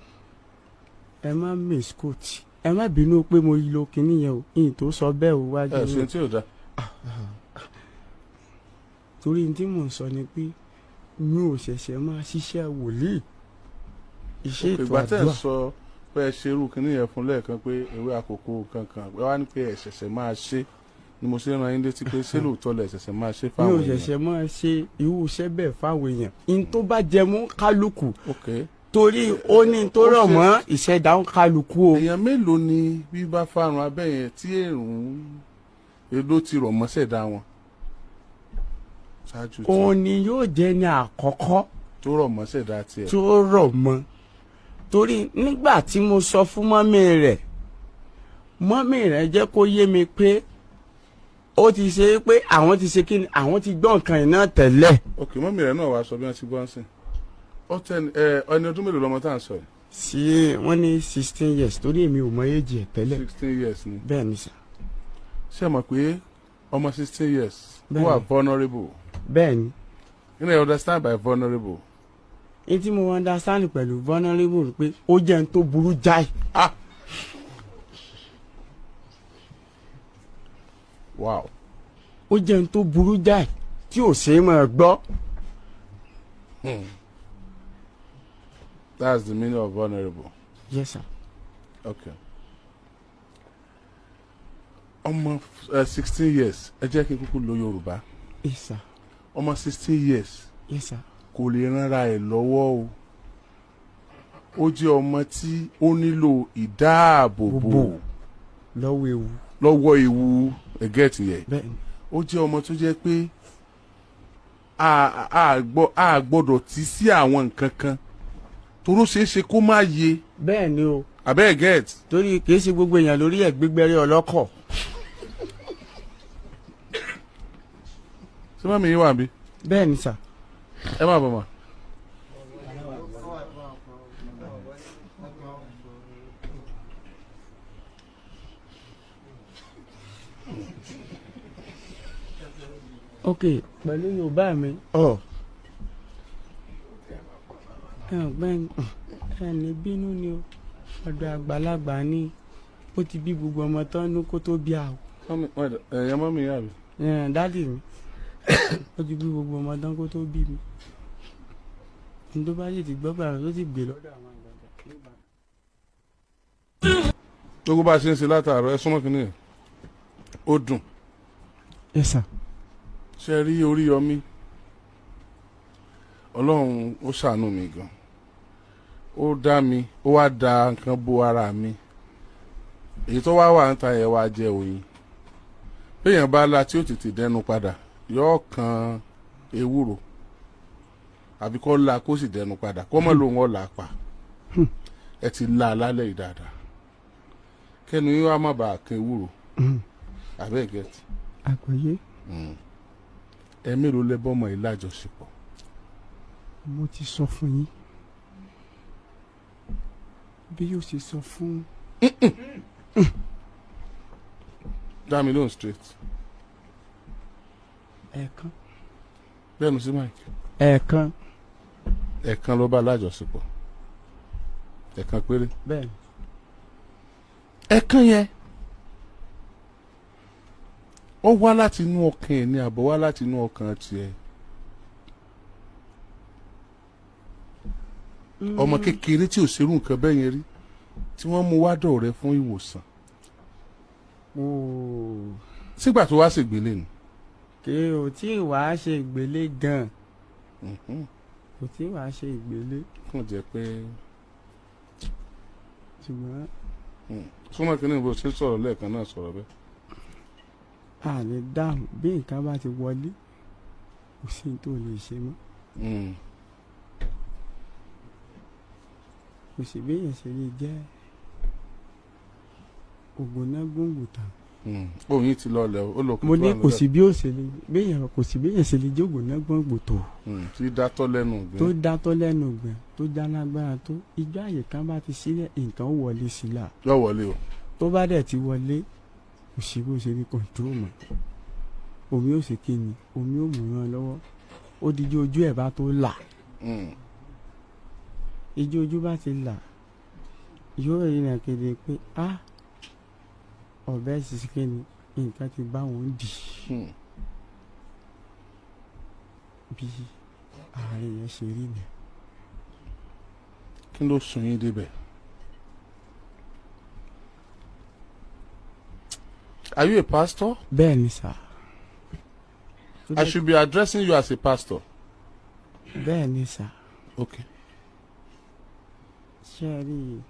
ẹ má misquote, ẹ má bínú pé mo lo kinní yẹn o, ìyìn tó sọ bẹ́ẹ̀ o wájú
Ẹ ṣe
yín.
tí ò dáa.
Torí ní tí mò ń sọ ni pé mi ò ṣẹ̀ṣẹ̀ máa ṣiṣẹ́ wòlíì, iṣẹ́ ètò
Ìgbà tẹ́ ẹ
àdúrà.
sọ pé ẹ ṣe irú kinní yẹn fún lẹ́ẹ̀kan pé ewé àkókò kankan, ẹ wá ní pé ẹ ṣẹ̀ṣẹ̀ máa ṣe ni mo ṣe ń ran yín létí pé ṣé lóòótọ́ lẹ ṣẹ̀ṣẹ̀ máa ṣe
Mi ò
fáwọn èèyàn?
ṣẹ̀ṣẹ̀ máa ṣe irú iṣẹ́ bẹ́ẹ̀ fáwọn èèyàn, ní tó bá jẹ mú kálukú,
Ok.
torí ó ní tó
Ó
rọ̀
ṣe-
mọ́ ìṣẹ̀dá kálukú o.
Èèyàn mélòó ni bí bá fárun abẹ́ yẹn tí èrùn èlò ti rọ̀ mọ́sẹ̀dá wọn ṣáájú tí
Òun ni yóò jẹ́ ní àkọ́kọ́
tó rọ̀ mọ́sẹ̀dá tiẹ̀?
Tó rọ̀ mọ́, torí nígbà tí mo sọ fún mọ́mí rẹ̀, mọ́mí rẹ̀ jẹ́ kó yé mi pé ó ti ṣe é pé àwọn ti ṣe kí ni, àwọn ti gbọ́ nǹkan yìí náà tẹ́lẹ̀.
Ok, mọ́mí rẹ̀ náà wàá sọ bí wọ́n ti gbọ́n sìn. Ó tẹ ẹ ẹni ọdún mélòó lọmọ tá à ń sọ yìí?
Sí, wọ́n ní 16 years, torí èmi ò mọ éjì ẹ̀ tẹ́lẹ̀.
16 years ni?
Bẹ́ẹ̀ ni sà.
Ṣé ẹ mọ̀ pé ọmọ 16 years ó
Bẹ́ẹ̀ni.
wà vulnerable?
Bẹ́ẹ̀ ni.
You know, you understand by vulnerable?
Ní tí mo understand pẹ̀lú vulnerable pé ó jẹ́ n tó burú jáì.
Ah, wow.
Ó jẹ́ n tó burú jáì tí ò ṣeé máa gbọ́.
That's the meaning of vulnerable.
Yes sir.
Okay, ọmọ 16 years, ẹ jẹ́ kí n kúkú lo Yorùbá.
Yes sir.
Ọmọ 16 years
Yes sir.
kò lè ránra ẹ̀ lọ́wọ́ o. Ó jẹ́ ọmọ tí ó nílò ìdáàbòbò
Bò. Lọ́wọ́ ewu.
Lọ́wọ́ ewu, ẹ̀gẹ́tì yẹn?
Bẹ́ẹ̀ ni.
Ó jẹ́ ọmọ tó jẹ́ pé a gbọ́dọ̀ tí sí àwọn nǹkan kan toró ṣeé ṣe kó má yé.
Bẹ́ẹ̀ ni o.
Abẹ́ get?
Torí kìí ṣe gbogbo èèyàn lórí ẹ̀ gbígbẹ́rẹ́ ọlọ́kọ̀.
Ṣé mọ́mí yín wà bí?
Bẹ́ẹ̀ ni sà.
Ẹ má bọ̀ mọ́.
Ok, pẹ̀lú Yorùbá mi ọ ẹ ọ̀gbẹ́ni, ẹni bínú ni o, ọ̀dọ̀ àgbàlagbà ni ó ti bí gbogbo ọmọ tán ní kó tó bí àwọ̀.
Ẹ̀yẹ mọ́mí yín àbí?
Daddy mi, ó ti bí gbogbo ọmọ tán kó tó bí mi. Ní tó bá sì ti gbọ́ gbàrà tó sì gbé lọ́dọ̀ àwọn àgbàlagbà.
Gbogbo bá a ṣe ń ṣe látàárọ̀, ẹ súnmọ́ kínní yẹn, ó dùn.
Yes sir.
Ṣe rí Oríyọmí, Ọlọ́run ó ṣàánú mi gan, ó dá mi, ó wá da nǹkan bo ara mi. Èyí tó wá wà ń ta yẹn wá jẹ òyìn. Béèyàn bá la tí ó tètè dẹnu padà, yóò kan ewúro, àbí kó la kó sì dẹnu padà, kó mọ̀ lóun ọ̀la pa. Ẹ ti la lálẹ́ yìí dáadáa, kẹ́nu yín wá má bàa kan ewúro, àbẹ́ gẹ̀ẹ́tì?
Àgbọ́yé.
Ẹ mélòó lẹ bọ́mọ yìí lájọṣepọ̀?
Mo ti sọ fún yín bí yóò ṣe sọ fún.
Dá mi lóhùn straight.
Ẹ̀ẹ̀kan.
Bẹ́ẹ̀ni sí mike.
Ẹ̀ẹ̀kan.
Ẹ̀ẹ̀kan ló bá lájọṣepọ̀, ẹ̀ẹ̀kan péré?
Bẹ́ẹ̀ ni.
Ẹ̀ẹ̀kan yẹn, ó wá láti inú ọkàn ẹ̀ ní àbọ̀ wá láti inú ọkàn tiẹ̀? Ọmọ kékeré tí ò ṣerú nǹkan bẹ́ẹ̀ yẹn rí, tí wọ́n mú wá dọ̀ rẹ fún ìwòsàn,
Ooo.
sígbà tó wá ṣègbélé ni?
Kí o tí wàá ṣe ìgbélé gan, kò tí wàá ṣe ìgbélé.
Kàn jẹ́ pé
Ṣùgbọ́n
súnmọ́ kínní bó ṣe ń sọ̀rọ̀ lẹ́ẹ̀kan náà, sọ̀rọ̀ bẹ́ẹ̀.
A lè dáhùn bí nǹkan bá ti wọlé, kò sí ní tó lè ṣe mọ́. Kò sí béèyàn ṣe lè jẹ́ Ògùnná gbòǹgbò tán.
Òun yìí ti lọlẹ̀ o, ó lọ.
Mo ní kò sí bí ó ṣe lè béèyàn, kò sí béèyàn ṣe lè jẹ́ ògùnná gbòǹgbò tó.
Tí dátọ́ lẹ́nu
Tó
ìgbín.
dátọ́ lẹ́nu ìgbín, tó já lágbára tó, ìjọ àyè kan bá ti sílẹ̀, nǹkan ó wọlé sí la.
Yọ wọlé o.
Tó bá dẹ̀ ti wọlé, kò sí bó ṣe ní kọ̀ǹtúrò mọ́. Omi ó ṣe kí ni, omi ó mú ràn lọ́wọ́, ó dijọ́ ojú ẹ̀ bá tó là. Ijó ojú bá ti là, yóò rí nà kéde pé a ọ̀bẹ ṣiṣẹ́ kí ni, nǹkan ti bá wọn dì. Bí àárín yẹn ṣe rí ni.
Kí ló sún yín débẹ̀? Are you a pastor?
Bẹ́ẹ̀ ni sà.
I should be addressing you as a pastor.
Bẹ́ẹ̀ ni sà.
Okay.
Ṣe é rí i,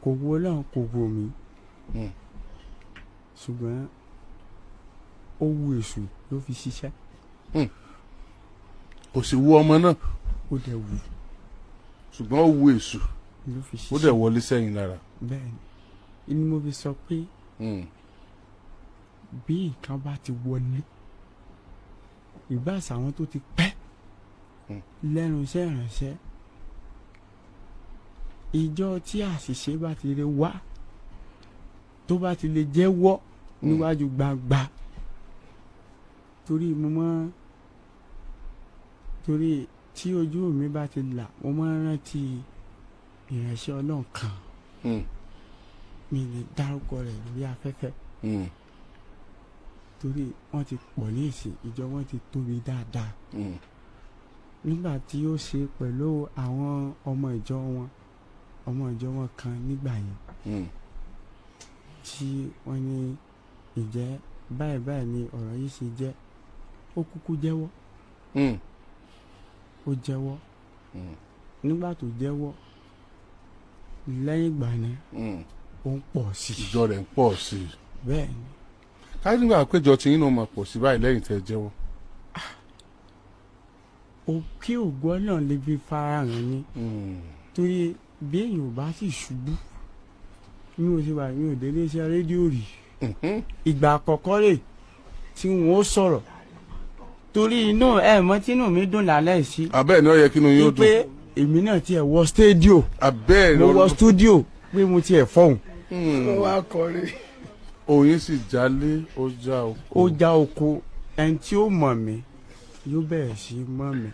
kò wo Ọlọ́run, kò wò mí, ṣùgbọ́n ó wu èṣù ló fi ṣiṣẹ́.
Kò sì wu ọmọ náà.
Ó dẹ̀ wù.
Ṣùgbọ́n ó wu èṣù.
Ló fi
Ó
ṣiṣẹ́.
dẹ̀ wọlé sẹ́yìn lára.
Bẹ́ẹ̀ ni, ni mo fi sọ pé bí nǹkan bá ti wọlé, ìbáṣà àwọn tó ti pẹ́ lẹ́nu iṣẹ́ ìrànṣẹ́, ìjọ tí àṣìṣe bá ti lè wá, tó bá ti lè jẹ́wọ́ níwájú gbangba, torí mo mọ́, torí tí ojú mi bá ti là, mo máa ń rántí ìránṣẹ́ Ọlọ́run kan. Mi ní dárúkọ rẹ̀ lórí afẹ́fẹ́, torí wọ́n ti pọ̀ ní ìsìn, ìjọ wọn ti tóbi dáadáa. Nígbà tí ó ṣe pẹ̀lú àwọn ọmọ ìjọ wọn, ọmọ ìjọ wọn kan nígbà yẹn, tí wọ́n ní ìjẹ́ báyìí báyìí ni ọ̀rọ̀ yìí ṣe jẹ́, ó kúkú jẹ́wọ́. Ó jẹ́wọ́. Nígbà tó jẹ́wọ́, lẹ́yìn ìgbà náà, ó ń pọ̀ sí i.
Ìjọ rẹ̀ ń pọ̀ sí i.
Bẹ́ẹ̀ ni.
Káyọ̀ nígbà péjọ tí yín náà máa pọ̀ sí báyìí lẹ́yìn tẹ́ ẹ jẹ́wọ́.
Ó kí ògo Ọlọ́run lè fi farahàn ni, torí bí èèyàn ò bá sì ṣubú, mi ò ṣe wà, mi ò délé iṣẹ́ rédíò rí. Ìgbà àkọ́kọ́ rè tí wọ́n ó sọ̀rọ̀, torí inú ẹ̀ mọ́ tínú mi dùn lálẹ́ sí.
Abẹ́ẹ̀ ni ó yẹ kí inú yín ó dùn.
Wípé èmi náà tiẹ̀ wọ stadium.
Abẹ́ẹ̀ ni.
Mo wọ studio pé mo tiẹ̀ fọ̀hún.
Ó wá kọrin.
Òyìn sì jálé, ó já oko.
Ó já oko. Ẹni tí ó mọ̀ mí yóò bẹ̀rẹ̀ sí í mọ̀ mí.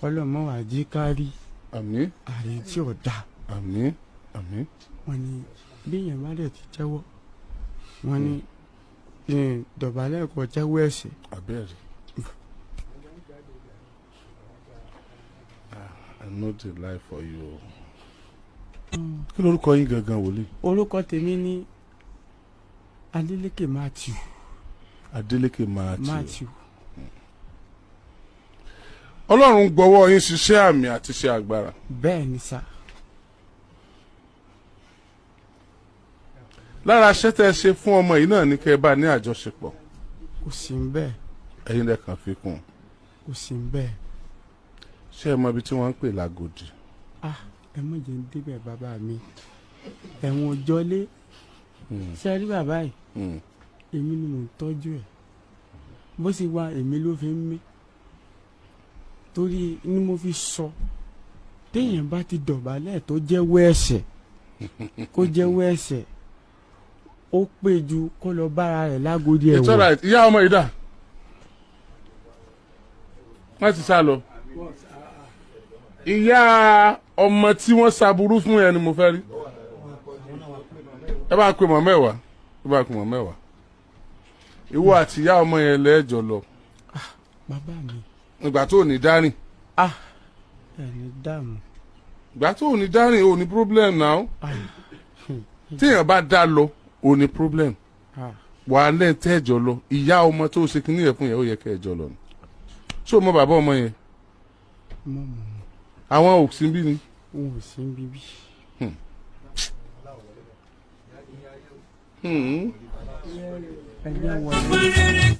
Kọ́lọ̀ mọ́ wàá jí kárí.
Àmín.
Ààrẹ tí ò dáa.
Àmín, àmín.
Wọ́n ní bí èèyàn bá dẹ̀ ti jẹ́wọ́, wọ́n ní dọ̀bálẹ̀ kó jẹ́wọ́ ẹ̀ṣẹ̀.
Abẹ́rẹ́. Ah, I no dey lie for you o. Kí lorúkọ yín gangan, wòlíì?
Orúkọ tèmi ní Adeleke Matthew.
Adeleke Matthew.
Matthew.
Ọlọ́run gbọ́wọ́ yín ṣiṣẹ́ àmì àti ṣe agbára.
Bẹ́ẹ̀ ni sà.
Lára aṣẹ́ tẹ́ ẹ ṣe fún ọmọ yìí náà ní kẹ́ ẹ bá ní àjọṣepọ̀.
Kò sí ń bẹ́ẹ̀.
Ẹ̀yin lẹ́kàn fi kún un.
Kò sí ń bẹ́ẹ̀.
Ṣé ẹ mọ ibi tí wọ́n ń pè lágòdì?
Ah, ẹ mọ̀ jẹ́ ń débẹ̀, bàbá mi. Ẹ̀wọ̀n òjọ́lé ṣe rí bàbá yìí. Èmi ni mò ń tọ́jú ẹ̀, bó sì wá èmi ló fi ń mí, torí ni mo fi sọ, téèyàn bá ti dọ̀bálẹ̀ tó jẹ́wọ́ ẹ̀ṣẹ̀, kó jẹ́wọ́ ẹ̀ṣẹ̀, ó pé ju kó lọ bára rẹ̀ lágòdì
It's
ẹ̀wọ̀n.
alright. Ìyá ọmọ yìí dà? Wọ́n ti sá lọ. Ìyá ọmọ tí wọ́n ṣàbùrú fún yẹn ni mo fẹ́ rí. Ẹ bá pe mọ̀ mẹ́wàá, ẹ bá pe mọ̀ mẹ́wàá. Ìwọ àti ìyá ọmọ yẹn lẹ́ẹ̀jọ lọ.
Bàbá mi.
Ìgbà tó ò ní dárìn.
Ah, ẹni dààmú.
Ìgbà tó ò ní dárìn, ò ní problem now. Téèyàn bá dá lọ, ò ní problem.
Ah.
Wàhálẹ̀ tẹ́ẹ̀jọ lọ. Ìyá ọmọ tó ṣe kínní yẹn fún yẹn, ó yẹ kẹ́ẹ̀jọ lọ ni. Ṣé o mọ bàbá ọmọ yẹn?
Mo mọ̀.
Àwọn òsín bí ni.
Wọn ò sí bíbí. Ẹ jẹ́ wọlé,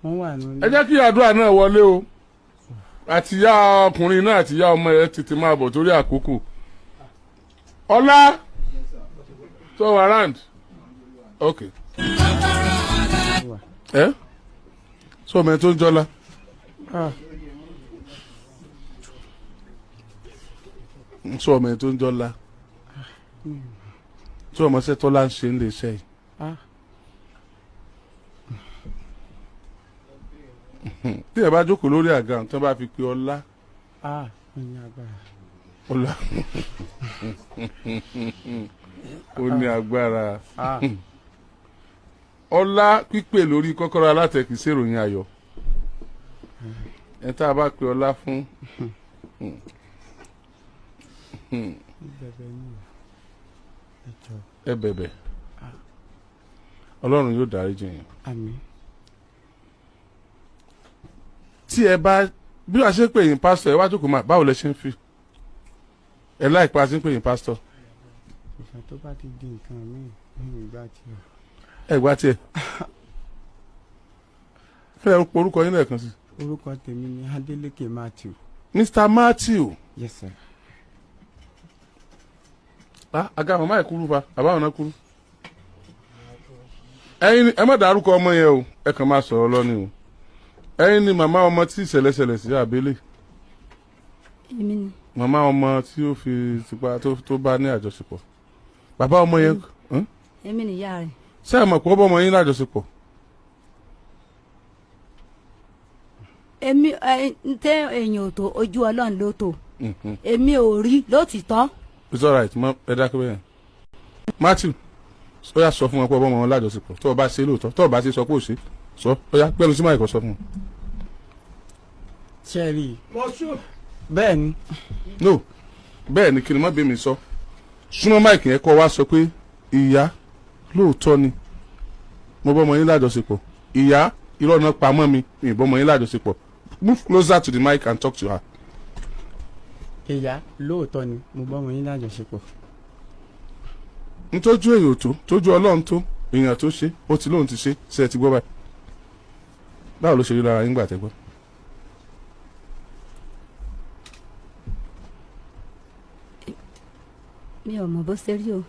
wọ́n wà nínú.
Ẹ jẹ́ kí àdúrà náà wọlé o. Àtìyá ọkùnrin náà, àtìyá ọmọ ẹ, tètè máa bọ̀ torí àkókò. Ọlá tó wà round, ok. Ẹ sọ ọmọ ẹ tó ń jọlá.
Ah.
Sọ ọmọ ẹ tó ń jọlá, tí ọmọ ṣẹ́ tọ́lá ń ṣe ń lè ṣe yìí.
Ah.
Tí ẹ bá jókòó lórí àga tí wọ́n bá fi pe ọlá.
Ah, ó ní agbára.
Ọlá, ó ní agbára.
Ah.
Ọlá pípè lórí kọ́kọ́rọ́ alátẹ kì í ṣèròyìn ayọ̀. Ẹ tá a bá pe ọlá fún.
Bẹ̀bẹ̀ ni, ẹ jọ̀ọ́.
Ẹ bẹ̀bẹ̀, Ọlọ́run yóò dáríjì yín.
Àmín.
Tí ẹ bá bí wàá ṣe ń pè yín pásítọ̀, ẹ wá jókòó máa, báwo lẹ ṣe ń fi ẹ láìpẹ́ a ṣe ń pè yín pásítọ̀?
Ìfẹ́ tó bá ti di nǹkan míì nínú ìgbà tí o.
Ẹ gbá tiẹ̀ fẹ́ porúkọ yín lẹ́ẹ̀kan sí.
Orúkọ tèmi ni Adeleke Matthew.
Mr Matthew.
Yes, sir.
Ah, aga màmá ẹ̀ kúrú fa, àbáwọn náà kúrú. Ẹ̀yin ni ẹ má dárúkọ ọmọ yẹn o, ẹ kàn máa sọ̀rọ̀ lọ ni o. Ẹ̀yin ni màmá ọmọ tí ìṣẹ̀lẹ̀ ṣẹlẹ̀ sí àbẹ́lẹ̀?
Èmi ni.
Màmá ọmọ tí ó fi tipa tó bá ní àjọṣepọ̀, bàbá ọmọ yẹn, hmm?
Èmi ni ìyá rẹ̀.
Ṣé ẹ mọ̀ pé ó bọ́ ọmọ yín lájọṣepọ̀?
Èmi ẹ tẹ èèyàn ò tó, ojú Ọlọ́run ló tó. Èmi ò rí lótìtọ́.
It's alright, mọ ẹ dákẹ́ bẹ́ẹ̀. Matthew, ó yá, sọ fún wọn pé ọmọ wọn lájọṣepọ̀. Tó o bá ṣe lóòótọ́, tó o bá ṣe, sọ pé ò ṣe. Sọ, ó yá, gbẹ́nu sí máa kọ́, sọ fún wọn.
Ṣẹ́ẹ̀rì bẹ́ẹ̀ ni.
No, bẹ́ẹ̀ ni kí ni, má bí mi sọ. Súnmọ́ mic yẹn, kọ́ wa sọ pé, ìyá, lóòótọ́ ni mo bọ́ ọmọ yín lájọṣepọ̀. Ìyá, irọ́ náà pamọ́ mi, mi ì bọ́ ọmọ yín lájọṣepọ̀. Move closer to the mic and talk to her.
Ìyá, lóòótọ́ ni mo bá wọn yín lájọṣepọ̀.
Ntójú èèyàn tó tójú Ọlọ́run tó, èèyàn tó ṣe ó ti lóun ti ṣe. Ṣe ẹ ti gbọ́ báyìí? Báwo ló ṣe rí lára yín gbà tẹ́ gbọ́?
Mi ò mọ̀ bó ṣe rí o.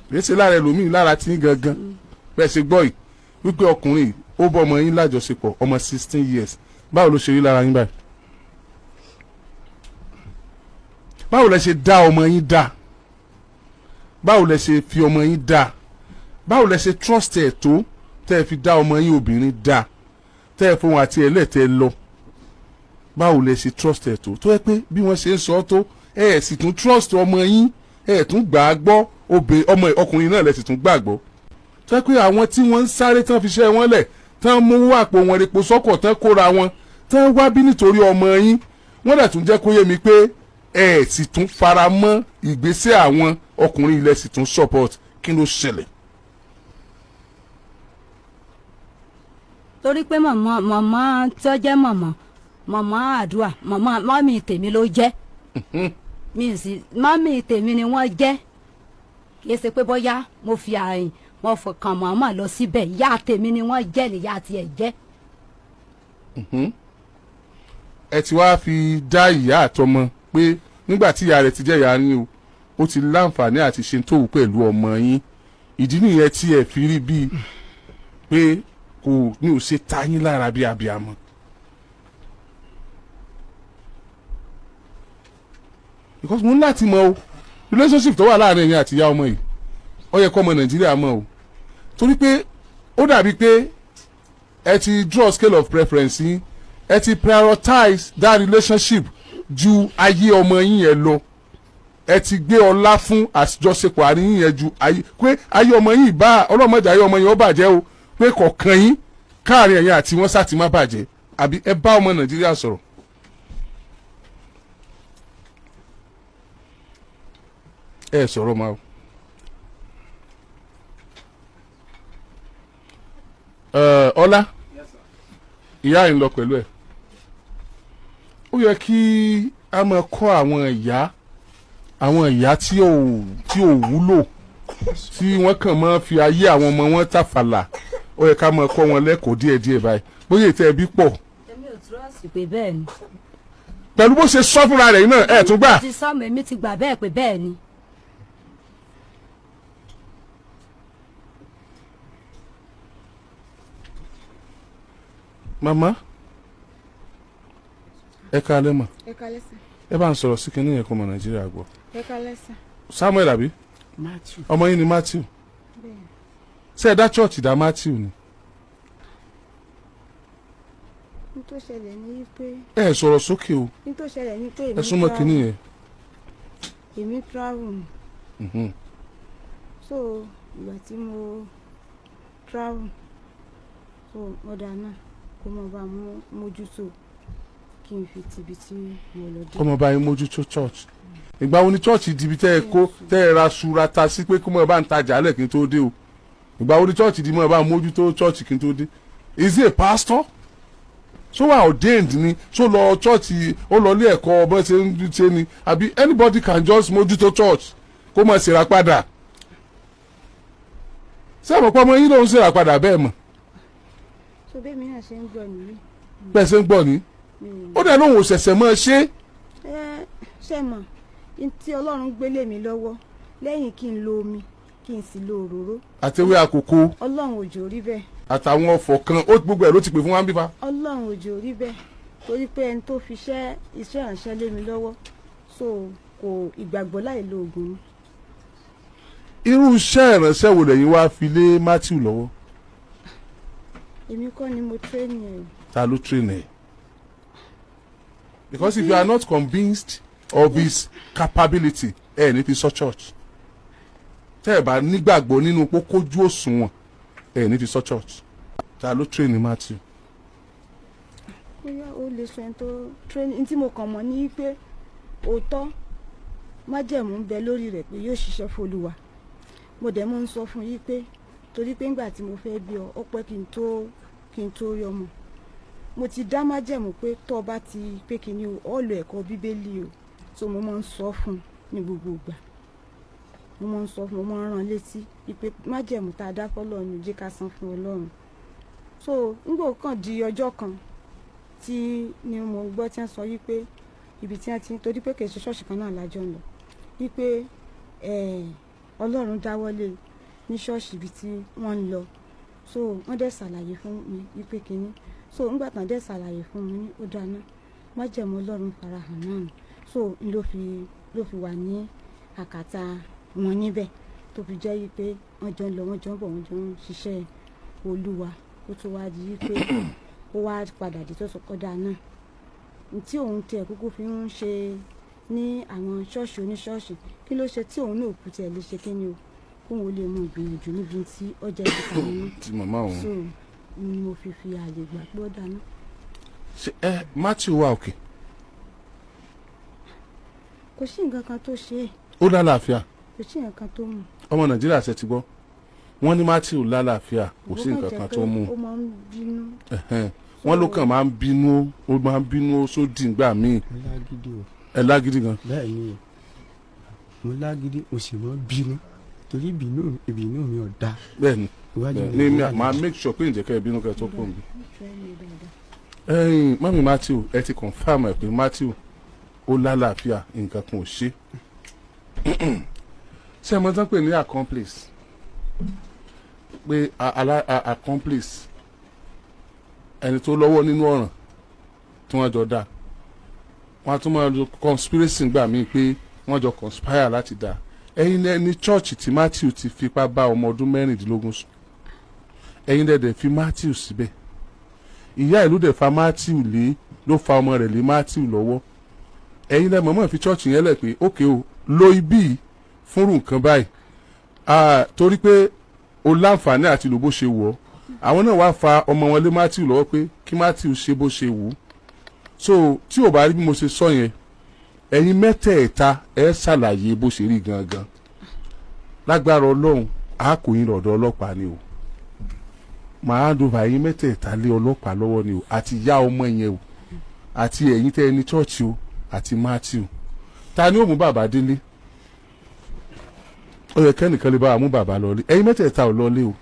Kìí ṣe lára ẹlòmíì, lára tí ń gangan. Bẹ́ẹ̀ ṣe gbọ́ yìí wípé ọkùnrin yìí, ó bọ́ ọmọ yín lájọṣepọ̀, ọmọ 16 years, báwo ló ṣe rí lára yín báyìí? Báwo lẹ ṣe dá ọmọ yín dá? Báwo lẹ ṣe fi ọmọ yín dá? Báwo lẹ ṣe trust ẹ̀ tó tẹ́ ẹ fi dá ọmọ yín obìnrin dá, tẹ́ ẹ fóun àti ẹlẹ́tẹ̀ lọ? Báwo lẹ ṣe trust ẹ̀ tó yẹ pé bí wọ́n ṣe ń sọ tó, ẹ ẹ̀ sì tún trust ọmọ yín, ẹ ẹ̀ tún gbà á gbọ́? Ọmọ ọkùnrin náà lẹ sì tún gbàgbọ́, tó yẹ pé àwọn tí wọ́n ń sáré tán fi ṣẹ́ wọn lẹ̀ tán, mú àpò wọn repo sọ́kọ̀ tán, kóra wọn tán wá bí nítorí ọmọ yín, wọ́n dẹ̀ tún jẹ́ kó yé mi pé ẹ sì tún fara mọ́ ìgbésẹ̀ àwọn ọkùnrin ilẹ̀, sì tún support. Kí ló ṣẹlẹ̀?
Torí pé màmá tó jẹ́ màmá àdúrà, màmá mummy tèmi ló jẹ́ mi sì, mummy tèmi ni wọ́n jẹ́. Kì í ṣe pé bóyá mo fi àyìn mo fọkàn màmá lọ síbẹ̀. Ìyá tèmi ni wọ́n jẹ́, níyà tiẹ̀ jẹ́.
Ẹ ti wá fi dá ìyá àtọmọ pé nígbà tí ìyá rẹ̀ ti jẹ́ ìyá yín o, ó ti láǹfààní àti ṣe tó wù pẹ̀lú ọmọ yín. Ìdí nìyẹn tí ẹ fi rí bíi pé kò ní ò ṣe ta yín lára bí abiyamọ. Because mo ní láti mọ o relationship tó wà láàrin ẹ̀yin àti ìyá ọmọ yìí. Ó yẹ kó ọmọ Nàìjíríà mọ̀ o, torí pé ó dàbí pé ẹ ti draw scale of preference yín, ẹ ti prioritize that relationship ju ayé ọmọ yín yẹn lọ. Ẹ ti gbé ọlá fún àjọṣepọ̀ àárín yín yẹn ju ayé, pé ayé ọmọ yín bá ọlọ́mọdé, ayé ọmọ yín ó bàjẹ́ o, pé kọ̀ọ̀kan yín káàrin ẹ̀yin àti wọ́n sá ti má bàjẹ́. Àbí ẹ bá ọmọ Nàìjíríà sọ̀rọ̀. Ẹ sọ̀rọ̀ máa o. Ọlá, ìyá yìí ń lọ pẹ̀lú ẹ̀. Ó yẹ kí a máa kọ́ àwọn ìyá tí ò wúlò, tí wọ́n kàn máa fi ayé àwọn ọmọ wọn tàfàlà. Ó yẹ ká máa kọ́ wọn lẹ́kọ̀ọ́ díẹ̀díẹ̀ báyìí, bóyá ètò ẹbí pọ̀.
Èmi ò trust pé bẹ́ẹ̀ ni.
Pẹ̀lú bó ṣe sọ fúnra rẹ̀ náà, ẹ̀ tún gbà.
Mo ti sọ, èmi ti gbà bẹ́ẹ̀ pé bẹ́ẹ̀ ni.
Màmá, ẹ káalẹ́ mà.
Ẹ káalẹ́ sà.
Ẹ bá ń sọ̀rọ̀ sí kinní yẹn kó mọ Nàìjíríà gbọ́.
Ẹ káalẹ́ sà.
Samuel àbí?
Matthew.
Ọmọ yín ni Matthew?
Bẹ́ẹ̀.
Ṣé ẹ dá church dá Matthew ni?
Ní tó ṣẹlẹ̀ ní pé
Ẹ sọ̀rọ̀ sókè o.
Ní tó ṣẹlẹ̀ ní pé
Ẹ
èmi
súnmọ́ kinní yẹn.
Èmi travel. So ìgbà tí mo travel, so mother náà kó mọ bá mú mójútó kí n fi tìbí tí mo lọ dé.
Kọ́mọ bá yín mójútó church. Ìgbà wo ni church di ibi tẹ́ ẹ kó tẹ́ ẹ ra sura ta sí pé kó mọ̀ bá ń tajà lẹ̀ kí n tó dé o? Ìgbà wo ni church di mọ̀ bá ń mójútó church kí n tó dé? Is he a pastor? So wà ordained ni? So lọ church, ó lọ ilé ẹ̀kọ́ bó ṣe ń ṣe ni, àbí anybody can just mójútó church kó mọ̀ ṣèrà padà? Ṣé àmọ́ pé ọmọ yín lòún ṣèrà padà bẹ́ẹ̀ mọ̀?
So bẹ́ẹ̀ mi náà ṣe ń gbọ́ nìyí.
Bẹ́ẹ̀ ṣe ń gbọ́ ni.
Mi ò
Ó dẹ̀ lóun ò ṣẹ̀ṣẹ̀ mọ́ ṣe.
Ẹ ṣe mọ̀ n tí Ọlọ́run gbélé mi lọ́wọ́ lẹ́yìn kí n lo omi, kí n sì lo òróró.
Àtẹwé àkókò.
Ọlọ́run ò jò rí bẹ́ẹ̀.
Àtàwọn ọ̀fọ̀ kan, ó gbogbo ẹ̀ ló ti pè fún wa ń bí fa.
Ọlọ́run ò jò rí bẹ́ẹ̀, torí pé ẹni tó fi iṣẹ́ ìránṣẹ́ lé mi lọ́wọ́, so kò ìgbàgbọ́ láì lo oògùn ni.
Irú iṣẹ́ ìránṣẹ́ wo lẹ́yìn wá fi lé Matthew lọ́wọ́?
Èmi kọ́ ni mo train ẹ̀ o.
Ta ló train ẹ̀? Because if you are not convinced of his capability, ẹ ní fi sọ church. Tẹ́ ẹ bá nígbàgbọ́ nínú pé kójú òṣùwọ̀n, ẹ ní fi sọ church. Ta ló train Matthew?
Bóyá ó lè sọ ẹni tó train. Ní tí mo kàn mọ̀ ní pé òótọ́ májẹ̀mú ń bẹ lórí rẹ̀ pé yóò ṣiṣẹ́ f'Olúwa. Mo dẹ̀ mọ́ ń sọ fún yín pé torí pé ńgbà tí mo fẹ́ bí ọ, ó pẹ́ kí n tó rí ọmọ. Mo ti dá májẹ̀mú pé tó o bá ti pé kí ni o, ọ lọ ẹ̀kọ́ Bíbélì o. So mo máa ń sọ fún un ní gbogbo ìgbà, mo máa ń sọ fún un, mo máa ń rán létí wípé májẹ̀mú tá a dá f'Ọlọ́run, jẹ́ ká san fún Ọlọ́run. So nígbà ó kàn di ọjọ́ kan tí ni mo gbọ́ tí wọ́n sọ wípé ibi tí wọ́n ti, torí pé kì í ṣe ṣọ́ọ̀ṣì kan náà lájọ ń lọ, wípé Ọlọ́run dáwọ́lé ní ṣọ́ọ̀ṣì ibi tí wọ́n ń lọ. So wọ́n dẹ̀ ṣàlàyé fún mi wípé kínní. So ńgbà tán dẹ̀ ṣàlàyé fún mi ní ó dáná, májẹ̀mú Ọlọ́run farahàn náà nù. So n ló fi wà ní àkàtà wọn níbẹ̀, tó fi jẹ́ wípé wọ́n jọ ń lọ, wọ́n jọ ń bọ̀, wọ́n jọ ń ṣiṣẹ́ Olúwa. Ó tún wá di wípé ó wá padà dé tó sọ kọ́dà náà tí òun tiẹ̀ kúkú fi ń ṣe ní àwọn ṣọ́ọ̀ṣì oníṣọ́ọ̀ṣì, kí ló ṣe tí òun náà kú tiẹ̀ lè ṣe kí ni o, kóun ó lè mú ìgbìyànjú níbi tí ó jẹ́ ti tàwọn náà.
Ti màmá òun.
So ni mo fi àyè gbà pé ó dáná.
Ṣe ẹ Matthew wà òkè?
Kò sí nǹkan kan tó ṣe é.
Ó lálàáfíà?
Kò sí nǹkan kan tó mú.
Ọmọ Nàìjíríà, ṣe ti gbọ́? Wọ́n ní Matthew lálàáfíà, kò sí nǹkan kan tó mú.
Ó máa ń bínú.
Ẹ̀hẹ́n. Wọ́n ló kàn máa ń bínú, ó máa ń bínú sódì ńgbà míì.
Mo lágídí o.
Ẹ lágídí gan?
Bẹ́ẹ̀ ni, mo lágídí, mo sì mọ́ bínú, torí ìbínú mi ò dáa.
Bẹ́ẹ̀ ni.
Iwájú
Bẹ́ẹ̀
mi
ni.
ò dáa.
Máa make sure pé ǹjẹ́ kẹ́ ẹ bínú kẹ́ ẹ tó pọ̀ nbí.
Nífẹ̀ẹ́ mi dáadáa.
Ẹ̀yin mummy Matthew, ẹ ti confirm ẹ pé Matthew ó lálàáfíà, nǹkan kan ò ṣe. Ṣé ẹ mọ̀ tán pé ní accomplice, pé accomplice, ẹni tó lọ́wọ́ nínú ọ̀ràn tí wọ́n jọ dá, wọ́n á tún máa lo conspiracy gbà míì pé wọ́n jọ conspire láti dá. Ẹ̀yin ní church tí Matthew ti fipá bá ọmọ ọdún 16 sùn, ẹ̀yin dẹ̀ fi Matthew síbẹ̀. Ìyá ìlú dẹ̀ fa Matthew lé, ló fa ọmọ rẹ̀ lé Matthew lọ́wọ́. Ẹ̀yin lẹ mọ̀mọ́ fi church yẹn lẹ̀ pé ókè o, lo ibí yìí fúnrú nǹkan báyìí. Ah, torí pé o láǹfààní àti lò bó ṣe wù ọ́. Àwọn náà wá fa ọmọ wọn lé Matthew lọ́wọ́ pé kí Matthew ṣe bó ṣe wù ú. So tí ò bá rí bí mo ṣe sọ yẹn, ẹ̀yin mẹ́tẹ̀ẹ̀ta ẹ ṣàlàyé bó ṣe rí gangan. Lágbára Ọlọ́run, a kò yín lọ́dọ̀ ọlọ́pàá ni o. Màá dùn ẹ̀yin mẹ́tẹ̀ẹ̀ta lé ọlọ́pàá lọ́wọ́ ni o, àti ìyá ọmọ yẹn o, àti ẹ̀yin tẹ́ ẹ ní church o, àti Matthew. Ta ni ó mú bàbá délé? Ó yẹ kẹ́nìkan lè bá wa mú bàbá lọlé. Ẹ̀yin mẹ́tẹ̀ẹ̀ta ò lọlé o.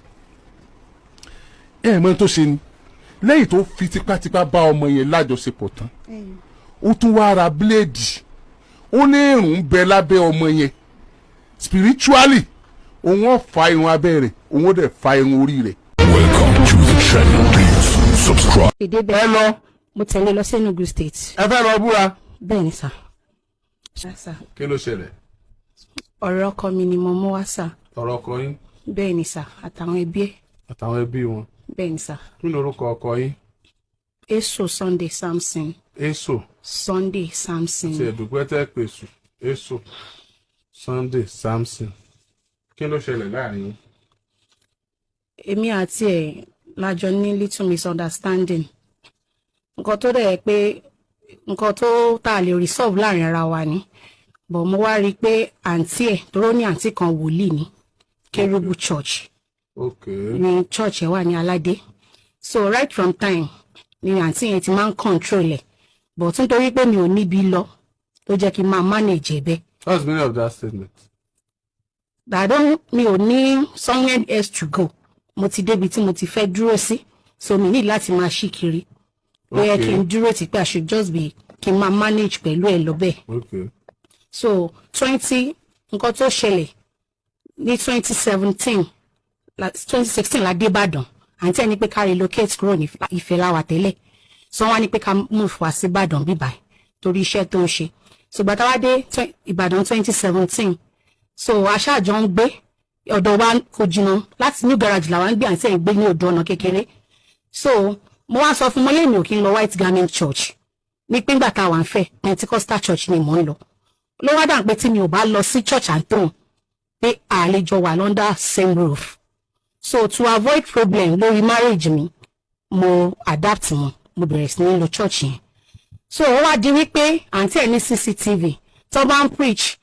Ẹ mọ̀ tó ṣe ni, lẹ́yìn tó fi tipátipá bá ọmọ yẹn lájọṣepọ̀ tán,
Ẹ̀yìn.
Ó tún wá ra bíléèdì. Ó ní irun ń bẹ lábẹ́ ọmọ yẹn spiritually, òun ó fa irun abẹ́ rẹ̀, òun ó dẹ̀ fa irun orí rẹ̀.
Welcome to the channel. Please subscribe.
Fi débẹ̀.
Ẹ lọ.
Mo tẹ̀lé lọ sí Enugu State.
Ẹ fẹ́ lọ búra.
Bẹ́ẹ̀ ni, sir. Sir,
Kí ló ṣẹlẹ̀?
ọ̀rọ̀ ọkọ mi ni mo mú wá, sir.
Ọ̀rọ̀ ọkọ yín?
Bẹ́ẹ̀ ni, sir, àtàwọn ẹbí ẹ̀.
Àtàwọn ẹbí wọn.
Bẹ́ẹ̀ ni, sir.
Kí ni orúkọ ọkọ yín?
Eso Sunday Samson.
Eso.
Sunday Samson.
Ti ẹ̀dùnkún tẹ́ pèsè Eso Sunday Samson, kí ló ṣẹlẹ̀ láàrin yín?
Èmi àti ẹ̀ lájọ ní little misunderstanding, nǹkan tó dẹ̀ pé nǹkan tó tá a lè resolve láàrin ara wa ni, but mo wá rí i pé àǹtí ẹ̀ tó ní àǹtí kan, wòlíì ní Kérúbù Church ní church ẹ̀ wà ní Aládé. So right from time ni àǹtí yẹn ti máa ń control ẹ̀, but nítorí pé mi ò níbi lọ ló jẹ́ kí n máa manage ẹ̀ bẹ́ẹ̀.
What's the meaning of that statement?
That I don't, mi ò ní somewhere else to go. Mo ti débi tí mo ti fẹ́ dúró sí, so mi ní láti máa ṣí kiri. Ó yẹ kí n dúró tí pé I should just be, kí n máa manage pẹ̀lú ẹ̀ lọ bẹ́ẹ̀. So twenty, nǹkan tó ṣẹlẹ̀ ní 2017, 2016 la dé Ìbàdàn. Àǹtí ẹ̀ ní pé ká relocate kúrò ní Ifẹ̀ láwà tẹ́lẹ̀, so wọ́n á ní pé ká move wá sí Ìbàdàn bíbá torí iṣẹ́ tó ń ṣe. So gbàtà wá dé Ìbàdàn 2017, so aṣáàjọ ń gbé ọ̀dọ̀ wa kò jìnnà láti new garage làwa ń gbé, àǹtí ẹ̀ ń gbé ní odò ọ̀nà kékeré. So mo wá sọ fún mo lémi ò kí ń lọ White Garment Church, ní pé ńgbà tá a wà ń fẹ́, Pentecostal church ni mò ń lọ. Ló wá dà pé tí mi ò bá lọ sí church àǹtóhùn pé àlejò wà under same roof. So to avoid problem lórí marriage mi, mo adapt wọn, mo bẹ̀rẹ̀ sí ní lọ church yẹn. So ó wá di wípé àǹtí ẹ̀ ní CCTV tó bá ń preach.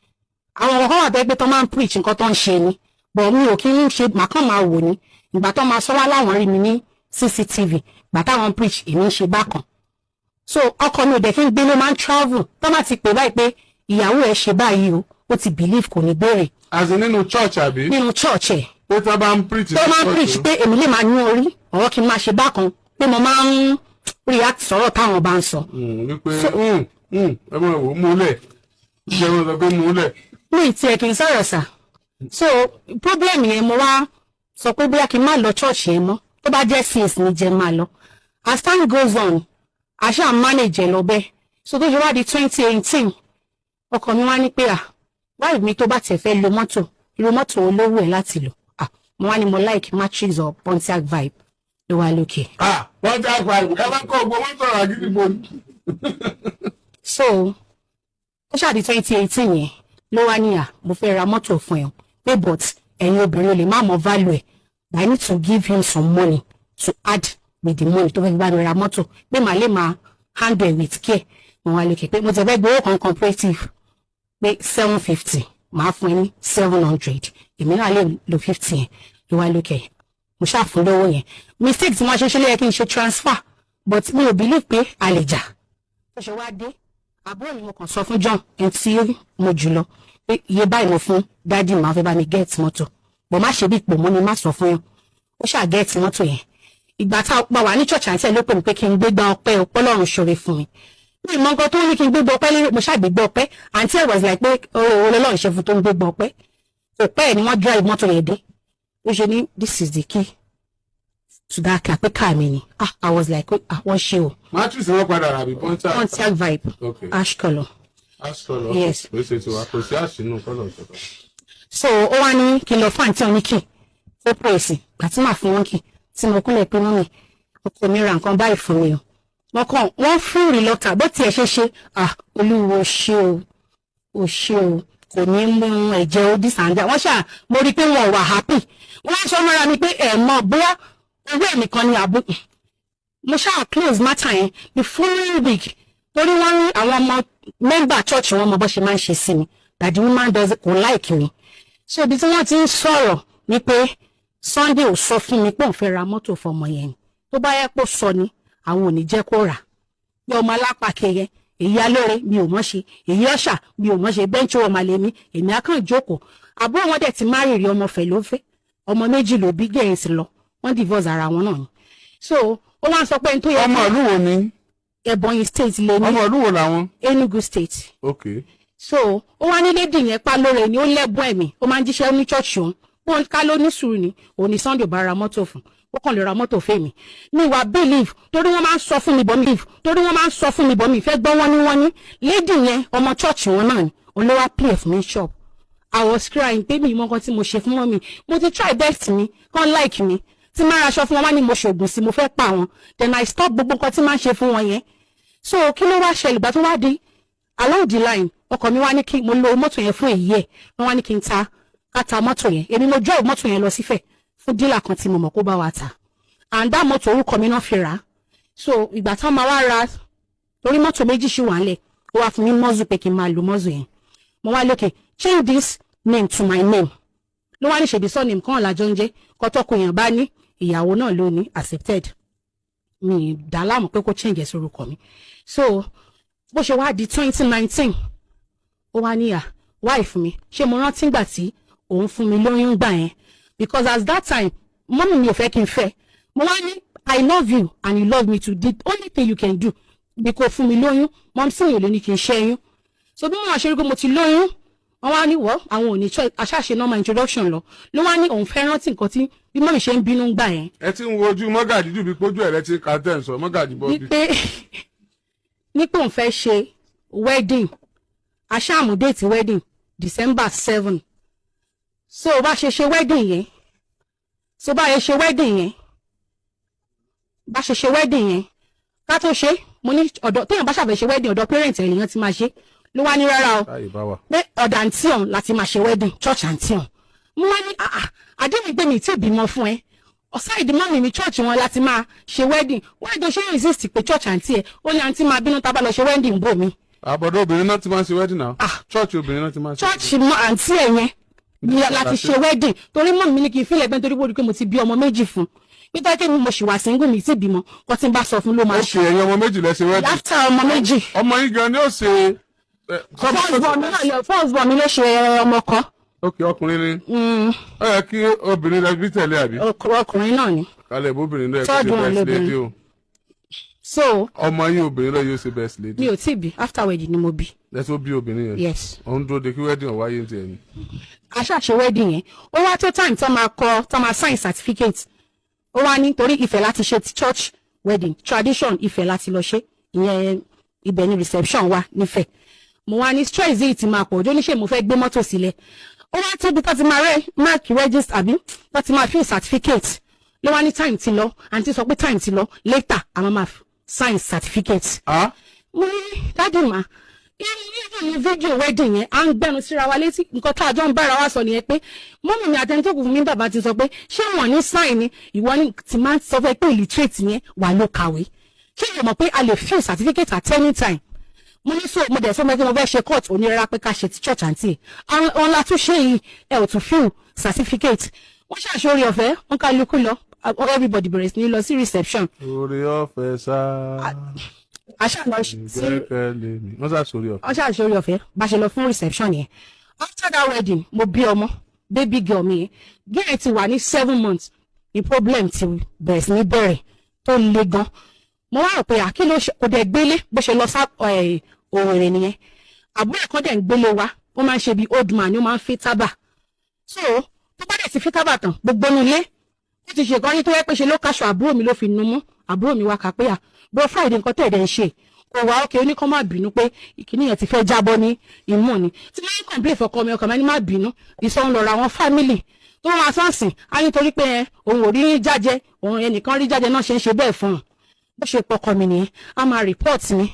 Àwọn ọ̀rọ̀ kan wà tó yẹ pé tó máa ń preach, nǹkan tó ń ṣe ni, but mi ò kí ń ṣe, màá kàn máa wò ní. Ìgbà tó máa sọ wá láwọn rí mi ní CCTV, ìgbà táwọn preach, èmi ń ṣe bákan. So ọkọ mi ò dẹ̀ kí ń gbé, ló máa ń travel. Tó bá ti pè báyìí pé ìyàwó ẹ̀ ṣe báyìí o, ó ti believe, kò ní béèrè.
As in nínú church, àbí?
Nínú church ẹ̀.
Pé tó bá ń preach.
Tó máa ń preach pé èmi lè máa ní orí ọ̀rọ̀ kí n máa ṣe bákan, pé mo máa ń react sọ̀rọ̀ táwọn bá ń sọ.
Wípé ẹ mọ̀ wò múlẹ̀ ṣé wọ́n sọ pé múlẹ̀.
Mi ì tiẹ̀ kì í sọ̀rọ̀ sà. So problem yẹn, mo wá sọ pé bóyá kí n má lọ church yẹn mọ́, tó bá jẹ́ sins ní jẹ́ máa lọ. As time goes on, a ṣáà manage ẹ̀ lọ bẹ́ẹ̀. So tó ṣe wá di 2018, ọkọ mi wá ní pé, à wáyé mi, tó bá tiẹ̀ fẹ́ lo mọ́tò, irú mọ́tò wo ló wù ẹ́ láti lò? Ah, mo wá ní mo like Matrix or Pontiac Vibe. Ló wá lókè.
Ah, wọ́n ti àgbà ẹ bá kọ́ ọgbọ́n wọ́n sọ̀rọ̀ àgídìgbò ni.
So ó ṣáà di 2018 yẹn, ló wá ní, à mo fẹ́ ra mọ́tò fún ẹ pé, but ẹ̀yin obìnrin ò lè má mọ value ẹ̀. I need to give him some money to add with the money tó fẹ́ fi bá mi ra mọ́tò, pé màá lè máa handle with care. Mo wá lókè pé mo ti fẹ́ gbowó kan cooperative pé 750, màá fún ẹ ní 700, èmi náà lè lo 50 yẹn. Ló wá lókè, mo ṣáà fún lówó yẹn. Mistake tí wọ́n ṣe ṣe ló yẹ kí n ṣe transfer, but mi ò believe pé a lè jà. Tó ṣe wá dé, àbúrò mi, mo kàn sọ fún John, ẹni tí mo jù lọ, pé iye báyìí mo fún daddy, màá fẹ́ bá mi get mọ́tò, bọ̀ má ṣe bí ipò mọ́ ni, má sọ fún yẹn. Ó ṣáà get mọ́tò yẹn. Ìgbà tá a pa wà ní church, àǹtí ẹ̀ ló pè mí pé kí n gbégbá ọpẹ́, ọpọlọ́run ṣoore fún mi. Mi ì mọ nǹkan tó ní kí n gbégbá ọpẹ́ lé, mo ṣáà gbégbá ọpẹ́. Àǹtí ẹ̀ was like pé oore Ọlọ́run ṣe fún tó ń gbégbá ọpẹ́. Kò pẹ́ ẹ̀ ni wọ́n drive mọ́tò yẹn dé. Ó ṣe ní, "This is the key to that car," pé car mi ni. Ah, I was like, ah, wọ́n ṣe o.
Matrix wọn padà rà bí Pontiac?
Pontiac Vibe. Ash colour.
Ash colour.
Yes.
Kò ṣe tiwa, kò sí ash nínú colour ìjọba.
So ó wá ní kí n lọ fún àǹtí oníkì ó pèsè. Gbà tí màá fún wọn kì tí mo kúnlẹ̀ pé, mummy, ọkọ mi ra nǹkan báyìí fún mi o, wọ́n kàn wọ́n fún reluctant, bó tiẹ̀ ṣe ṣe, ah, Olúwo ṣe o, ò ṣe o, kò ní mú ẹ̀jẹ̀ ó dísàndà. Wọ́n ṣáà mo rí i pé wọn ò wà happy. Wọ́n á sọ mọ́ra mi pé ẹ̀ mọ̀ bóyá owó ẹ̀ nìkan ni àbú. Mo ṣáà close matter yẹn. The following week, torí wọ́n ní àwọn ọmọ member church, wọn mọ bó ṣe máa ń ṣe sí mi, that the woman does kò like mi. So ibi tí wọ́n ti ń sọ̀rọ̀ ni pé Sunday ò sọ fún mi pé òun fẹ́ ra mọ́tò fọmọ yẹn ni. Tó bá yẹ kó sọ ni, àwọn ò ní jẹ́ kó rà. Bí ọmọ alápàkẹyẹ, èyí alóore mi ò mọ̀ ṣe, èyí ọ̀ṣà mi ò mọ̀ ṣe, bẹ́ńkì ọmọ àlè mi, èmi á kàn jókòó. Àbúrò wọn dẹ̀ ti má rìrì, ọmọ fẹ̀ ló fẹ́, ọmọ méjì ló bí, gẹ̀ẹ́sì lọ, wọ́n divorce ara wọn náà ni. So ó wá ń sọ pé n tó yẹ
Ọmọ ìlú wo ni?
Ebonyi State lè ní.
Ọmọ ọdún wo làwọn?
Enugu State. So ó wá ní lady yẹn pa lóore ni, ó lẹ́bùn ẹ̀mí, ó máa ń jíṣẹ́ ní church òun. Wọn ká ló ní sùúrù ni òun ní Sunday bá ra mọ́tò fún, ó kàn lè ra mọ́tò fèmí. Mi wà believe torí wọ́n máa ń sọ fún mi bọ́ mi believe torí wọ́n máa ń sọ fún mi bọ́ mi fẹ́ gbọ́. Wọ́n ní lady yẹn, ọmọ church wọn náà ni olówó play fún mi shop. I was crying pé mi ìmọ̀ nǹkan tí mo ṣe fún mummy. Mo ti try best mi kàn like mi, tí máa raṣọ fún wọn, wá ní mo ṣògùn sí, mo fẹ́ pa wọn. Then I stop gbogbo nǹkan tí máa ń ṣe fún wọn yẹn. So kí ló wá ṣẹlẹ̀? Ìgbà tó wá dé along the line, ọkọ mi wá ní kí mo lo mọ́tò yẹn fún èyí ẹ̀. Wọ́n wá ní kí n ta, ká ta mọ́tò yẹn. Èmi mo drive mọ́tò yẹn lọ sífẹ̀ fún dealer kan tí mo mọ̀ kó bá wa ta, and that mọ́tò, orúkọ mi náà fi rà á. So ìgbà tán máa wá ra, torí mọ́tò méjì ṣì wà ńlẹ̀, ó wá fún mi mọ́zù pé kí n máa lo mọ́zù yẹn. Mo wá lókè, "Change this name to my name." Ló wá ní ṣèbí surname kan làjọ ń jẹ́, kọ́tọ́kùn bá ní ìyàwó náà ló ní accepted. Mi dá láàmú pé kó change ẹ̀ sórúkọ mi. So bó ṣe wá di 2019, ó wá níyà wife mi, ṣé mo rántí ngbà tí òun fún mi lóyún gbà yẹn? Because as that time, mummy mi ò fẹ́ kí n fẹ́. Mo wá ní, "I love you and you love me too. The only thing you can do bí kò fún mi lóyún." Mummy sì yóò lè ní kí n ṣẹ́yún. So bí wọ́n wá ṣe rí pé mo ti lóyún, wọ́n wá ní wọ́ àwọn ò ní choice, aṣáṣe normal introduction lọ. Ló wá ní òun fẹ́ rántí nǹkan tí bí mummy ṣe ń bínú gbà yẹn.
Ẹ ti ń wo ojú mọ́gàjì jù bí pójú ẹ̀ rẹ ti ń ka tẹ̀ ń sọ mọ́gàjì bọ́bí.
Ní pé òun fẹ́ ṣe wedding, aṣáàmù date wedding December 7. So bá ṣe ṣe wedding yẹn, so bá ṣe ṣe wedding yẹn, bá ṣe ṣe wedding yẹn, ká tó ṣe, mo ní ọ̀dọ̀ téèyàn bá ṣàfẹ́ ṣe wedding, ọ̀dọ̀ parent ẹ̀ lèèyàn ti máa ṣe. Ló wá ní rárá o,
Báyìí bá wà.
pé ọ̀dọ̀ àǹtí ọ̀hún láti máa ṣe wedding, church àǹtí ọ̀hún. Mo wá ní, "Ah ah, àdéhùn pé mi ì tí ì bímọ fún ẹ, ọ̀sáìdì mummy mi, church wọn láti máa ṣe wedding. Why do ṣe insist pé church àǹtí ẹ?" Ó ní àǹtí máa bínú tá a bá lọ ṣe wedding bò mí.
Àbọ̀dọ̀ obìnrin náà ti máa ń ṣe wedding náà.
Ah.
Church obìnrin náà ti máa ń ṣe.
Church mọ àǹtí ẹ yẹn ni láti ṣe wedding, torí mummy mi ní kí n fílẹ̀ bẹ́ẹ̀, torí wọ́n rí pé mo ti bí ọmọ méjì fún pété kí mo ṣì wà single, mi ti bímọ kó tí n bá sọ fún ló máa
Ó
ṣe.
ṣe ẹ̀yin ọmọ méjì lẹ ṣe wedding.
After ọmọ méjì.
Ọmọ yín gan ni ó ṣe.
First born mi náà first born mi ló ṣe ọmọ kan.
Ok, ọkùnrin ni. Ó yẹ kí obìnrin rẹ bí tẹ̀lé àbí.
Ọkùnrin náà ni.
Kálẹ̀ bóbìnrin náà kó
Third
ṣe
one
best
lóbìnrin.
lady o.
So
Ọmọ yín obìnrin náà yóò ṣe best lady.
Mi ò tí bí, after wedding ni mo bí.
Ẹ tó bí obìnrin yẹn.
Yes.
Òun dúró de kí wedding ọ̀ wáyé ní tiẹ̀ ni.
Aṣáṣe wedding yẹn, ó wá tó time tó máa kọ, tó máa sign certificate. Ó wá ní torí Ifẹ̀ láti ṣe ti church wedding, tradition Ifẹ̀ láti lọ ṣe ìyẹn, ibẹ̀ ni reception wà nífẹ̀. Mo wá ní stress yìí ti máa pọ̀ ojú oníṣẹ́, mo fẹ́ gbé mọ́tò sílẹ̀. Ó wá tóbi tó ti máa rẹ mark register àbí tó ti máa fill certificate, ló wá ní time ti lọ. Àǹtí sọ pé time ti lọ, later àwọn máa sign certificate.
Ah.
Mo ní, "Daddy ma, even ní fídíò wedding yẹn, à ń gbẹnu síra wa létí, nǹkan tá a jọ ń bára wa sọ nìyẹn pé mummy mi àtẹni tó kù fún mi, bàbá ti sọ pé ṣé wọn ní sign ni? Ìwọ ní ti máa ń sọ fún ẹ pé illiterate yẹn wà ló kàwé, ṣé ìwọ mọ̀ pé a lè fill certificate at any time?" Mo ní so mo dẹ̀ sọ pé mo fẹ́ ṣe court onírẹ́rà pé ká ṣe ti church àǹtí ẹ̀ àwọn la tún ṣe yìí, ẹ ò tún fill certificate. Wọ́n ṣàṣe orí ọ̀fẹ́ wọn, kálukú lọ, everybody bẹ̀rẹ̀ sí ní lọ sí reception.
Orí ọ̀fẹ́ sá.
Àṣà lọ sí
Gbẹ́kẹ̀lé mi. Wọ́n sá sórí ọ̀fẹ́.
Wọ́n ṣàṣe orí ọ̀fẹ́ bá ṣe lọ fún reception yẹn. After that wedding, mo bí ọmọ, baby girl mi yẹn. Girl ti wà ní 7 months ní problem ti bẹ̀rẹ̀ sí ní bẹ̀rẹ̀ tó le gan. Mo wá rò pé à kí ló ṣe, kò dẹ̀ gbélé. Bó ṣe lọ sá Òwèrè nìyẹn. Àbúrò ẹ̀kọ́ dẹ̀ ń gbélé wa, ó máa ń ṣe bí old man ni, ó máa ń fi tábà. So tó bá dẹ̀ ti fi tábà tán, gbogbo inú ilé ó ti ṣe kan ní tó yẹ pé ṣe ló káṣọ àbúrò mi, ló fi nu mú. Àbúrò mi wá kà pé, "À bro Friday, nǹkan tẹ̀ dẹ̀ ń ṣe kò wá ókè." Oníkan má bínú pé ìkíní yẹn ti fẹ́ jábọ́ ní imú ni tí máa ń complain fọkọ mi. Ọkọ mi ní má bínú, ìsọ̀ ń lọ ra àwọn family tó máa sọ́ọ̀sìn á nítorí pé ẹ, òun ò rí jájẹ, òun ẹnìkan rí jájẹ náà ṣe ń ṣe bẹ́ẹ̀ fún un. Bó ṣe pọkọ mi nìyẹn, á máa report mi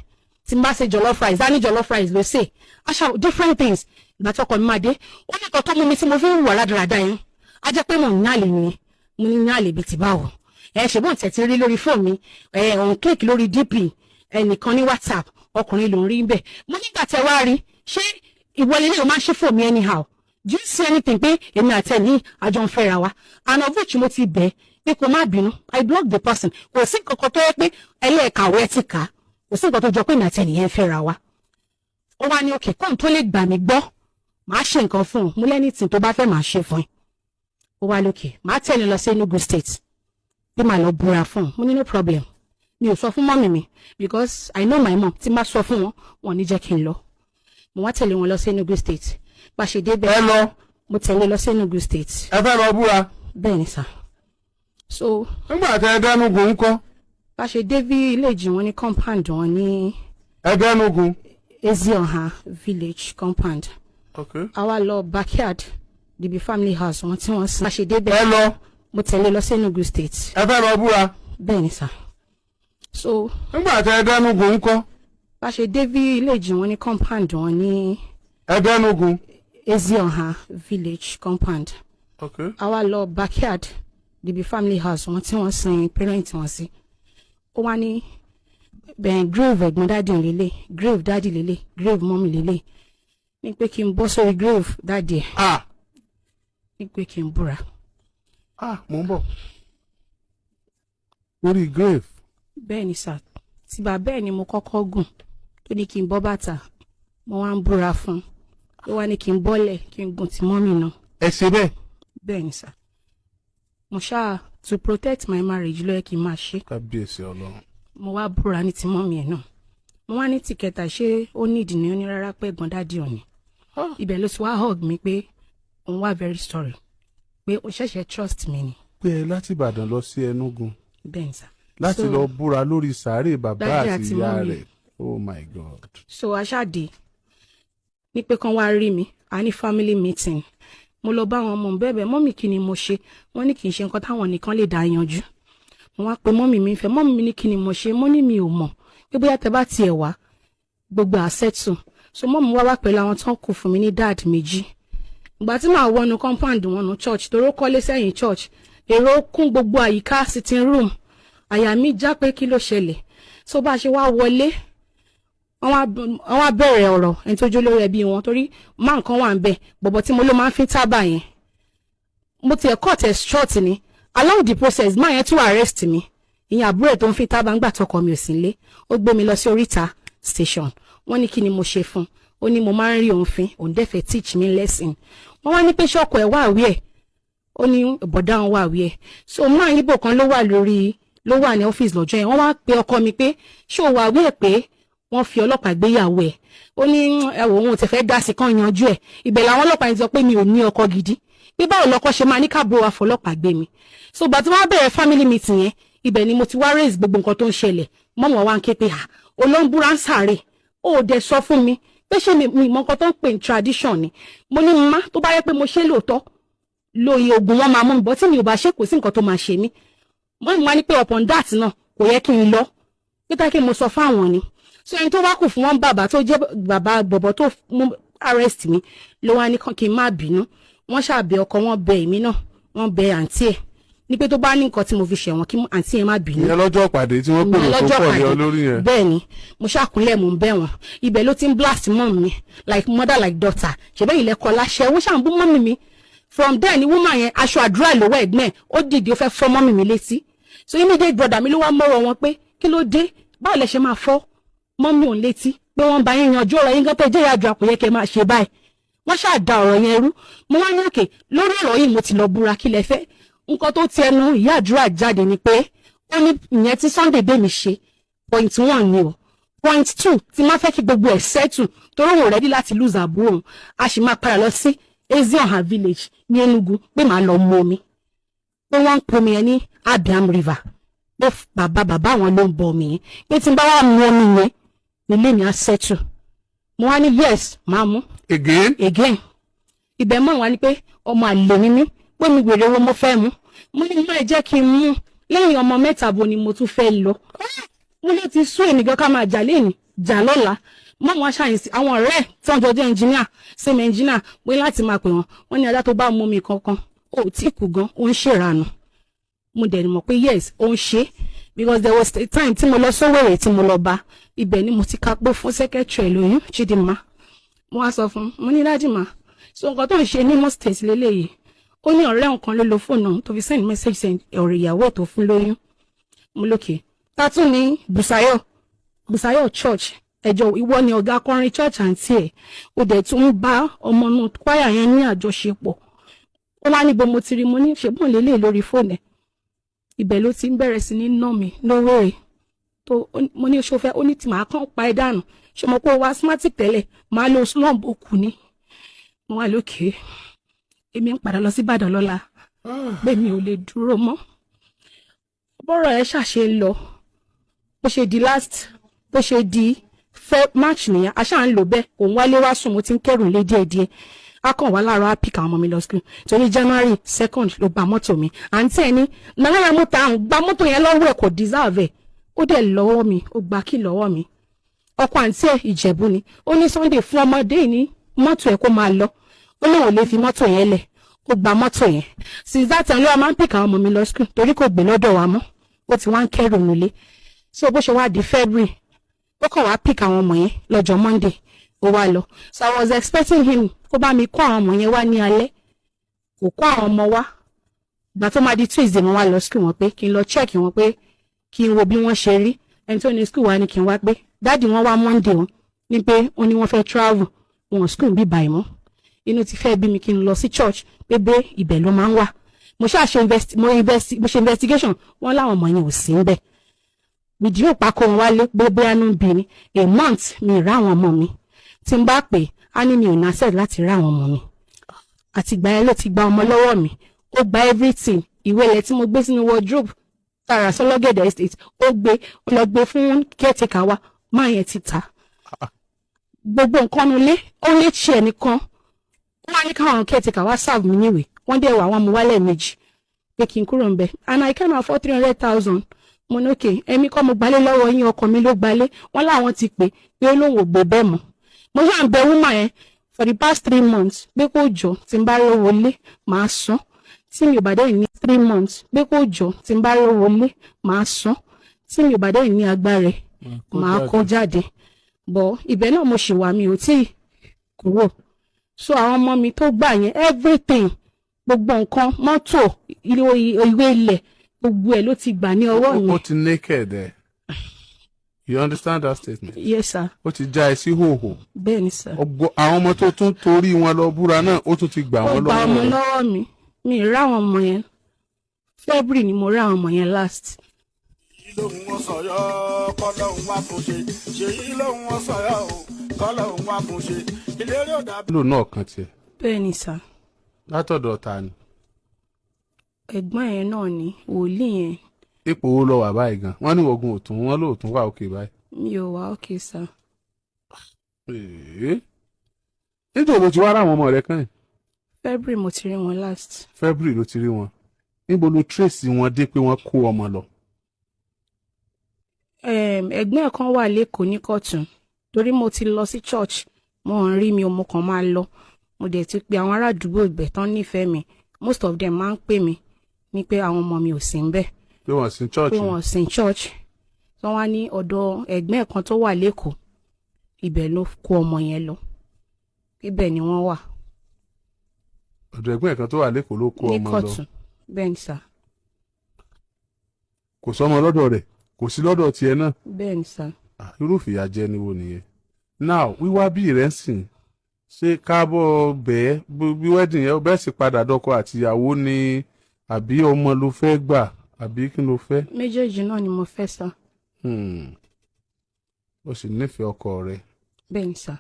tí n bá ṣe jollof rice, á ní jollof rice ló ṣe, aṣa different things. Ìgbà tí ọkọ mi máa dé, ó ní nǹkan tó mú mi tí mo fi ń wà rádaràda yẹn, á jẹ́ pé mò ń yàn àlè nìyẹn. Mo ní, "Yàn àlè bíi ti báwo?" Ẹ ṣe bóun tẹ̀ ti rí lórí fóònù mi, ẹ òun click lórí DP ẹnìkan ní WhatsApp, ọkùnrin ló ń rí bẹ́ẹ̀. Mo nígbà tẹ wá rí, ṣé ìwọlé lè máa ń ṣe fóònù mi anyhow? Do you see anything pé èmi àti ẹ̀ ní àjọ ń fẹ́ra wa? And of which mo ti bẹ̀ pé kó má bínú, I block the person. Kò sí nǹkan kan tó yẹ pé ẹlẹ́ẹ̀kàwé ẹ ti kà á, kò sí nǹkan tó jọ pé èmi àti ẹnìyẹn ń fẹ́ra wa. Ó wá ní òkè kóun tó lè gbà mí gbọ́, màá ṣe nǹkan fún un. Mo lẹ́ni tí tó bá fẹ́ màá ṣe fún ẹ. Ó wá lókè màá tẹ̀lé lọ sí Enugu State bí màá lọ búra fún un. Mo ní no problem. Mi ò sọ fún mummy mi because I know my mom. Tí n bá sọ fún wọn, wọn ò ní jẹ́ kí n lọ. Mo wá tẹ̀lé wọn lọ sí Enugu State. Bá ṣe débẹ̀,
Ẹ lọ.
mo tẹ̀lé lọ sí Enugu State.
Ẹ fẹ́ lọ búra?
Bẹ́ẹ̀ ni sir. So
Nígbà tẹ ẹ dẹ́nugun ńkọ́?
Bá ṣe dé village wọn ní compound wọn ní
Ẹ dẹ́nugun.
Ezioha village compound. A wá lọ backyard níbi family house wọn tí wọ́n sin. Bá ṣe débẹ̀,
Ẹ lọ.
mo tẹ̀lé lọ sí Enugu State.
Ẹ fẹ́ lọ búra?
Bẹ́ẹ̀ ni sir. So
Nígbà tẹ ẹ dẹ́nugun ńkọ́?
Bá ṣe dé village wọn ní compound wọn ní
Ẹ dẹ́nugun.
Ezioha village compound. A wá lọ backyard níbi family house wọn tí wọ́n sin parent wọn sí. Ó wá ní bẹ́ẹ̀, grave ẹ̀gbọ́n daddy lélẹ̀, grave daddy lélẹ̀, grave mummy lélẹ̀, ní pé kí n bọ́ sórí grave daddy ẹ̀,
Ah.
ní pé kí n búra.
Ah, mò ń bọ̀. Orí grave?
Bẹ́ẹ̀ ni sir. Tí bàbá ẹ̀ ni mo kọ́kọ́ gùn, tó ní kí n bọ́ bàtà. Mo wá ń búra fún un, ló wá ní kí n bọ́lẹ̀, kí n gùn tí mummy náà.
Ẹ ṣe bẹ́ẹ̀?
Bẹ́ẹ̀ ni sir. Mo ṣáà, to protect my marriage ló yẹ kí n máa ṣe.
Kábíyèsí Ọlọ́run.
Mo wá búra ní ti mummy ẹ̀ náà. Mo wá ní tìkẹta, ṣé ó nídìí ní? Ó ní rárá, pé ẹ̀gbọ́n daddy òní. Ibẹ̀ ló ti wá hug mi pé òun wá very sorry, pé ó ṣẹ̀ṣẹ̀ trust mi ni.
Pé ẹ láti Ìbàdàn lọ sí Enugu
Bẹ́ẹ̀ ni sir.
láti lọ búra lórí sàárè bàbá
Daddy
àti
àti
ìyá
mummy.
rẹ̀. Oh my God.
So aṣáde ní pé kán wá rí mi, a ní family meeting. Mo lọ bá àwọn ọmọ bẹ́ẹ̀. Mummy, kí ni mo ṣe? Wọ́n ní kì í ṣe nǹkan táwọn nìkan lè dá yanjú. Mo wá pe mummy mi fẹ́. Mummy mi ní kí ni mo ṣe? Mo ní mi ò mọ̀, pé bóyá tẹ bá tiẹ̀ wá, gbogbo àṣẹ́tù. So mummy wá wá pẹ̀lú àwọn tó ń kù fún mi ní dad méjì. Ìgbà tí màá wọnú compound wọn nu church, toró kọ́lé sẹ́yìn church, èrò kún gbogbo àyíká sitting room. Àyà mi já pé kí ló ṣẹlẹ̀. So bá a ṣe wá wọlé, wọ́n wá bẹ̀rẹ̀ ọ̀rọ̀. Ẹni tó jó lórí ẹbí wọn, torí má nǹkan wà ń bẹ̀ bọ̀bọ̀ tí mo ló máa ń fi tábà yẹn, mo tiẹ̀ cut ẹ̀ short ni. Along the process, máa yẹn tún arrest mi, ìyẹn àbúrò ẹ̀ tó ń fi tábà. Ńgbà tọkọ mi ò sí nílé, ó gbé mi lọ sí oríta station. Wọ́n ní kí ni mo ṣe fún un? Ó ní mo máa ń rí òun fín, òun dẹ̀ fẹ́ teach me lesson. Wọ́n wá ní pé ṣọ́ọ̀kọ̀ ẹ̀ wà wí ẹ̀? Ó ní bọ̀dá òun wà wí ẹ̀. So máa yíbò kan ló wà lórí, ló wà ní ọ́fíìsì lọ́jọ́ yẹn. Wọ́n wá pe ọkọ mi pé ṣé o wà wí ẹ̀ pé wọ́n fi ọlọ́pàá gbéyàwó ẹ̀? Ó ní ẹ wò, òun ò tẹ̀ fẹ́ dá sí, kán yanjú ẹ̀. Ibẹ̀ làwọn ọlọ́pàá yẹn ti sọ pé mi ò ní ọkọ gidi, pé báwo lọkọ ṣe máa ní káàbò wa fọlọ́pàá gbé mi. So gbà tí wọ́n bẹ̀rẹ̀ family meeting yẹn, ibẹ̀ ni mo ti wá raise gbogbo nǹkan tó ń ṣẹlẹ̀. Mọ́mọ́ wa ń ké pé à olóńbúra ń sáré, ó dẹ̀ sọ fún mi pé ṣé mi mọ nǹkan tó ń pè ní tradition ni. Mo ní má tó bá yẹ pé mo ṣe lóòótọ́, lóye oògùn wọn máa mú mi bọ́, tí mi ò bá ṣe, kò sí nǹkan tó máa ṣe mí. Mummy wá ní pé upon that náà, kò yẹ kí n lọ, pété kí mo sọ fáwọn ni. So ẹni tó wá kù fún wọn, bàbá tó jẹ́ bàbá bọ̀bọ̀ tó mú arrest mi, ló wá ní kí n má bínú. Wọ́n ṣàbẹ̀ ọkọ wọn, bẹ èmi náà, wọ́n bẹ àǹtí ẹ̀ ní pé tó bá ní nǹkan tí mo fi ṣẹ̀wọ̀n, kí àǹtí yẹn má bínú.
Ìyẹn lọ́jọ́ ìpàdé tí wọ́n pèrò tó
Lọ́jọ́
pọ̀ ní
pàdé.
ọ lórí yẹn?
Bẹ́ẹ̀ ni. Mo ṣàkúnlẹ̀, mò ń bẹ̀ wọ́n. Ibẹ̀ ló ti ń blast mọ́ mi like mother like daughter, ṣẹ̀bẹ́ ilẹ̀ kọ́ láṣẹ owó ṣàǹbù mummy mi. From there ni woman yẹn, aṣọ àdúrà lọ́wọ́ ẹ̀gbọ́n ẹ̀, ó dìde, ó fẹ́ fọ́ mummy mi létí. So immediate brother mi ló wá mọ́rọ̀ wọn pé kí ló dé, báwo lẹ ṣe máa fọ́ mummy òun létí, pé wọ́n bá yín yanjú ọ̀rọ̀ yín gan, tẹ́ jẹ́ ìyá àdúrà, kò yẹ kẹ́ máa ṣe báyìí. Wọ́n ṣáà da ọ̀rọ̀ yẹn rú. Mo wá ní òkè lórí ọ̀rọ̀ yìí, mo ti lọ búra, kí lẹ fẹ́? Nǹkan tó ti ẹnu ìyá àdúrà jáde ni pé ó ní ìyẹn tí Sunday bẹ́ẹ̀ mi ṣe, point one ni o. Point two, tí má fẹ́ kí gbogbo ẹ̀ settle, torí òun ready láti lose àbúrò òun, a sì máa padà lọ sí Ezioha village ní Enugu, pé màá lọ mu omi, pé wọ́n ń pomi yẹn ní Abiam River, pé bàbá bàbá àwọn ló ń bọ omi yẹn, pé tí n bá wà mu omi yẹn, nílé mi á settle. Mo wá ní yes, máa mú.
Again?
Again. Ibẹ̀ mọ̀ wá ní pé ọmọ àlè ni mí, pé mi wèrè wo mo fẹ́ mú. Mo ní má jẹ́ kí n mú lẹ́yìn ọmọ mẹ́ta, bo ni mo tún fẹ́ lọ? Mo ló ti sún èmi gan, ká máa jà lẹ́yìn jà lọ́la. Mọ́ wọn ṣàyẹ̀sí àwọn ọ̀rẹ́ tí wọ́n jọ jẹ́ engineer, same engineer, pé láti máa pè wọ́n. Wọ́n ní ajá tó bá mú mi kankan ó tí kù gan, ó ń ṣèrànù. Mo dẹ̀ mọ̀ pé yes, ó ń ṣe, because there was a time tí mo lọ sówèrè, tí mo lọ bá. Ibẹ̀ ni mo ti ka pé fún secretary lóyún, Chidinma. Mo wá sọ fún un, mo ní dájú mà, so nǹkan tó ń ṣe ní Imo State lélẹ́yìí. Ó ní ọ̀rẹ́ nǹkan ló lo fóònù òun tó fi send message send ọ̀rẹ́ ìyàwó ẹ̀ tó fún lóyún. Mo lókè tátún ní Bùsáyọ̀, Bùsáyọ̀ church ẹjọ́, ìwọ ni ọ̀gá akọrin church àǹtí ẹ̀, ó dẹ̀ tún ń bá ọmọ inú kwaya yẹn ní àjọṣepọ̀. Ó wá níbo mo ti rí? Mo ní ṣèbọn lélẹ̀ lórí fóònù ẹ̀. Ibẹ̀ ló ti ń bẹ̀rẹ̀ sí ní ná mi lówó rẹ̀. Tó mo ní ṣo fẹ́, ó ní tí màá kàn pa ẹ́ dànù. Ṣe mo pé o wá asthmatic tẹ́lẹ̀, màá lo slump, òkú ni. Mo wà lókè, èmi ń padà lọ sí Ìbàdàn lọ́la, pé mi ò lè dúró mọ́. Bọ́rọ̀ ẹ ṣàṣe ń lọ, bó ṣe di last, bó ṣe di fẹ́ March nìyẹn. Aṣáà ń lò bẹ́ẹ̀, òun wálé wá sùn. Mo ti ń kẹ́rù lé díẹ̀díẹ̀. Á kàn wá láàárọ̀, á pick àwọn ọmọ mi lọ school, torí January 2nd ló gba mọ́tò mi. Àǹtí ẹ̀ ní náírà mọ́tò àwọn gba mọ́tò yẹn lọ́wọ́ ẹ̀, kò deserve ẹ̀. Ó dẹ̀ lọ́wọ́ mi, ó gba kí lọ́wọ́ mi. Ọkọ àǹtí ẹ̀ Ìjẹ̀bú ni. Ó ní Sunday, fún ọmọdé ní mọ́tò ẹ̀ kó máa lọ. Ó lóun ò lè fi mọ́tò yẹn lẹ̀. Ó gba mọ́tò yẹn. Since that time ló wá máa ń pick àwọn ọmọ mi lọ school, torí kò gbé lọ́dọ̀ wa mọ́, ó ti wá ń kẹ́rù nílé. So bó ṣe wá di February, ó kàn wá pick àwọn ọmọ yẹn lọ́jọ́ Monday, ó wá lọ. So I was expecting him kó bá mi kó àwọn ọmọ yẹn wá ní alẹ́. Kò kó àwọn ọmọ wá. Ìgbà tó máa di Tuesday, mo wá lọ school wọn pé kí n lọ check wọn, pé kí n wo bí wọ́n ṣe rí. Ẹni tó ní school wa ní kí n wá, pé daddy wọn wá Monday, wọn ní pé ó ní wọ́n fẹ́ travel, wọn school bí báyìí mọ́. Inú ti fẹ́ bí mi kí n lọ sí church, pé bẹ́ẹ̀ ibẹ̀ ló máa ń wà. Mo ṣáà ṣe investi mo investi mo ṣe investigation, wọ́n láwọn ọmọ yẹn ò sí ń bẹ̀. Ìdí ò pákó wọn wálé pé bóyá ló ń bí ni. A month, mi ì rá àwọn ọmọ mi. Tí n bá pè á ní mi ò ní access láti rá àwọn ọmọ mi. Àtìgbà yẹn ló ti gba ọmọ lọ́wọ́ mi, ó gba everything. Ìwé ilẹ̀ tí mo gbé sínú wardrobe tààrà sọlọ́gẹ̀dẹ̀ estate, ó gbé, ó lọ gbé fún caretaker wa. Máa yẹn ti ta gbogbo nǹkan nulẹ̀. Ó lè ṣe ẹnìkan, wọ́n á ní káwọn caretaker wá serve mi níwèé. Wọ́n dẹ̀ wà, wọ́n mú wálẹ̀ méjì pé kí n kúrò ń bẹ̀, and I can afford 300,000. Mo ní okay, èmi kọ́ mo gbalé lọ́wọ́ yín, ọkọ mi ló gbalé. Wọ́n láwọn ti pè pé ó lóun ò gbé bẹ́ẹ̀ mọ́. Mo ṣáà ń bẹ woman yẹn for the past 3 months pé kó jọ, tí n bá rówó lé màá san, tí mi ò bá dẹ̀ ní 3 months, pé kó jọ, tí n bá rówó lé màá san, tí mi ò bá dẹ̀ ní agbára ẹ̀ màá kó jáde bọ̀. Ibẹ̀ náà mo ṣì wà, mi ò tí ì kúrò. So àwọn ọmọ mi tó gbà yẹn, everything, gbogbo nǹkan, mọ́tò, ìwé ilẹ̀, gbogbo ẹ̀ ló ti gbà ní ọwọ́ mi.
Ó ti naked ẹ. You understand that statement?
Yes, sir.
Ó ti já ẹ sí hòhò.
Bẹ́ẹ̀ ni, sir.
Àwọn ọmọ tó tún torí wọn lọ búra náà, ó tún ti gbà
Ó
wọ́n
gba ọmọ
lọ́wọ́ rẹ̀.
lọ́wọ́ mi. Mi ì ráwọn ọmọ yẹn. February ni mo rí àwọn ọmọ yẹn last.
Lóhun wọn sọyọ kọlọ́hún wá fún ṣe ṣèyí, lóhun wọn sọyọ o, kọlọ́hún wá fún ṣe ìlérí òdà.
Lò náà kan tiẹ̀.
Bẹ́ẹ̀ ni, sir.
Látọ̀dọ̀ ta ni?
Ẹ̀gbọ́n yẹn náà ni, wòlíì yẹn.
Ipò wo lọ wà báyìí gan? Wọ́n ní ogun òtún wọn lóòtún wà òkè báyìí.
Mi ò wá okay, sir.
Èé. Nítorí ló ti wá ráwọn ọmọ rẹ kàn yìí?
February mo ti rí wọn last.
February ló ti rí wọn. Níbo ló trace wọn dé pé wọ́n kó ọmọ lọ?
Ẹ̀gbọ́n ẹ̀ kan wà lẹ́kọ̀ọ́ ní Kọ̀tún, torí mo ti lọ sí church, mo ń rí mi ò, mo kàn máa lọ. Mo dẹ̀ ti pe àwọn ará àdúgbò ibẹ̀ tán nífẹ̀ẹ́ mi. Most of them máa ń pè mí ní pé àwọn ọmọ mi ò sí ń bẹ̀.
Pé wọ́n sí church?
Pé wọ́n sí church. Wọ́n wá ní ọ̀dọ̀ ẹ̀gbọ́n ẹ̀ kan tó wà lẹ́kọ̀ọ́, ibẹ̀ ló kó ọmọ yẹn lọ, ibẹ̀ ni wọ́n wà.
Ọ̀dọ̀ ẹ̀gbọ́n ẹ̀ kan tó wà lẹ́kọ̀ọ́ ló kó
Ní
ọmọ lọ?
Kọ̀tún, bẹ́ẹ̀ ni, sir.
Kò sọmọ lọ́dọ̀ rẹ̀, kò sí lọ́dọ̀ tiẹ̀ náà?
Bẹ́ẹ̀ ni, sir.
Ah, irú ìfìyàjẹ ni wo nìyẹn? Now, wíwá bí rẹ̀ ń sìn, ṣé káàbọ̀ bẹ́ẹ̀ bí wedding yẹn bẹ́ẹ̀ sì padà dọ́kọ àtìyàwó ni, àbí ọmọ ló fẹ́ gbà, àbí kí ló fẹ́?
Méjèèjì náà ni mo fẹ́, sir.
Ó sì nífẹ̀ẹ́ ọkọ rẹ̀?
Bẹ́ẹ̀ ni, sir.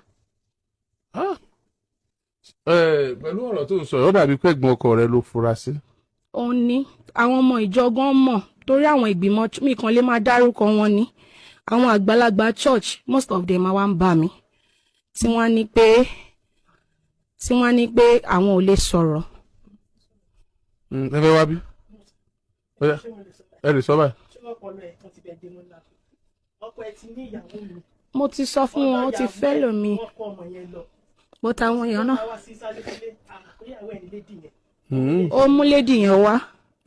Ah. Pẹ̀lú ọ̀rọ̀ tó ń sọ yìí, ó dàbí pé ẹ̀gbọ́n ọkọ rẹ̀ ló fura sí.
Òun ní àwọn ọmọ ìjọ gan mọ̀, torí àwọn ìgbìmọ̀ mi kan lè máa dárúkọ wọn ní àwọn àgbàlagbà church. Most of them máa wá ń bá mi, tí wọ́n ní pé àwọn ò lè sọ̀rọ̀.
Ẹ fẹ́ wá bí? Ó yá, ẹ lè sọ báyìí.
Ọkọ ẹ ti ní ìyàwó mi.
Mo ti sọ fún wọn, ó ti fẹ́ lómi,
Wọ́n kó ọmọ yẹn lọ.
But àwọn èèyàn náà
Wá sí sáré sílé àkóyàwó ẹ̀ nílé dì yẹn.
Ó mú lady yẹn wá.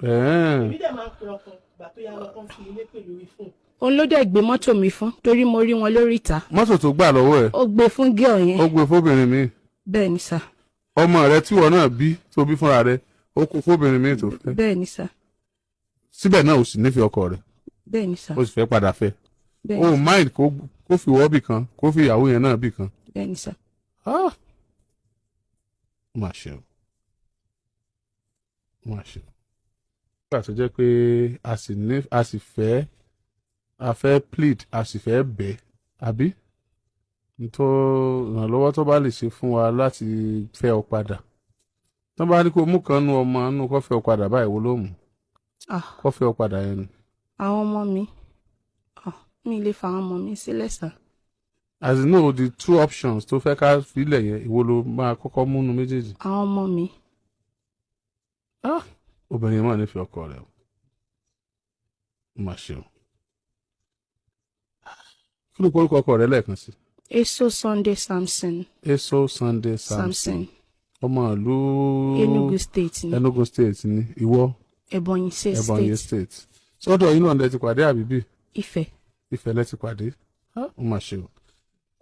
Èmi dẹ̀ máa ń pe ọkọ, ìgbà tó yá lọkọ ń fi ilé pè lórí fóònù.
Òun ló dẹ̀ gbé mọ́tò mi fún, torí mo rí wọn lórí ìta.
Mọ́tò tó gbà lọ́wọ́ ẹ̀?
Ó gbé fún girl yẹn.
Ó gbé fóbìnrin mi?
Bẹ́ẹ̀ ni, sir.
Ọmọ rẹ tíwọ náà bí, tó bí fúnra rẹ, ó kó fóbìnrin mi tó fẹ́?
Bẹ́ẹ̀ ni, sir.
Síbẹ̀ náà, ó sì nífẹ̀ẹ́ ọkọ rẹ̀?
Bẹ́ẹ̀ ni, sir.
Ó sì fẹ́ padà fẹ́?
Bẹ́ẹ̀
O
ni.
mind kó fi wọ́ bì kan, kó fi ìyàwó yẹn náà bì kan?
Bẹ́ẹ̀ ni, sir.
Ah! Ó mà ṣe o, ó mà ṣe o. Nígbà tó jẹ́ pé a sì ní a sì fẹ́ A fẹ́ plead, a sì fẹ́ bẹ̀, àbí nítorí ìrànlọ́wọ́ tó bá lè ṣe fún wa láti fẹ́ ọ padà. Tó bá ní kó mú kan nu ọmọ nù kó fẹ́ ọ padà báyìí, wo ló mú?
Ah.
Kó fẹ́ ọ padà yẹn ni.
Àwọn ọmọ mi, ah, mi lè fa àwọn ọmọ mi sílẹ̀ sá.
As in, no, the two options tó fẹ́ ká filẹ̀ yẹn, ìwo ló máa kọ́kọ́ múnu méjèèjì?
Àwọn ọmọ mi.
Obìnrin máa nífẹ̀ẹ́ ọkọ rẹ̀ o. Ó mà ṣe o. Kí ló porúkọ ọkọ rẹ̀ lẹ́ẹ̀kan sí?
Eso Sunday Samson.
Eso Sunday Samson.
Samson.
Ọmọ ìlú?
Enugu State ni.
Enugu State ni ìwọ?
Ebonyi State.
Ebonyi State. Sọ́dọ̀ yín náà lẹ ti pàdé àbíbí?
Ifẹ̀.
Ifẹ̀ lẹ ti pàdé. Ó mà ṣe o.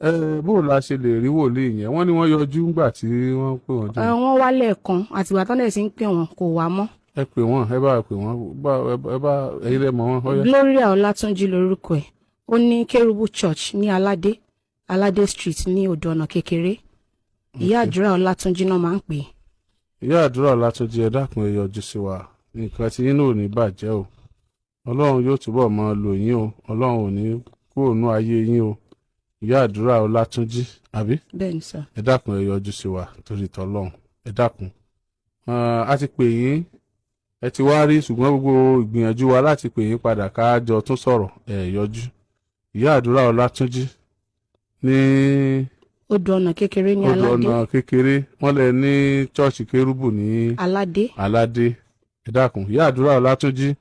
Ẹ bó la ṣe lè rí wòlíì yẹn? Wọ́n ní wọ́n yọjú ńgbà tí wọ́n pè wọ́n
Ẹ,
jù.
wọ́n wá lẹ́ẹ̀kan, àtìgbà tán dẹ̀ ti ń pè wọ́n, kò wá mọ́.
Ẹ pè wọ́n, ẹ bá pè wọ́n, ẹ bá ẹ̀yin lẹ mọ̀ wọ́n, ó yá.
Gloria Ọlátúnjí lorúkọ ẹ̀. Ó ní Kérúbù Church ní Aládé, Aládé Street, ní Odò Ọ̀nà Kékeré. Ìyá Àdúrà Ọlátúnjí náà máa ń pè é.
Ìyá Àdúrà Ọlátúnjí, ẹ dákun, ẹ yọjú sí wa. Nǹkan tí yín náà ò ní bàjẹ́ o. Ọlọ́run yóò túbọ̀ máa lò yín o. Ọlọ́run ò ní kúrò nú ayé yín o. Ìyá Àdúrà Ọlátúnjí, àbí?
Bẹ́ẹ̀ ni sà.
Ẹ dákun, ẹ yọjú sí wa torí tọlọ́run, ẹ dákun. A ti pè yín, ẹ ti wá rí, ṣùgbọ́n gbogbo ìgbìyànjú wa láti pè yín padà ká jọ tún sọ̀rọ̀, ẹ yọjú. Ìyá Àdúrà Ọlátúnjí ní
Odò Ọ̀nà Kékeré ní
Odò
Aládé.
Ọ̀nà Kékeré. Wọ́n lẹ ní chọ́ọ̀chì Kérúbù ní
Aládé.
Aládé. Ẹ dákun, Ìyá Àdúrà Ọlátúnjí,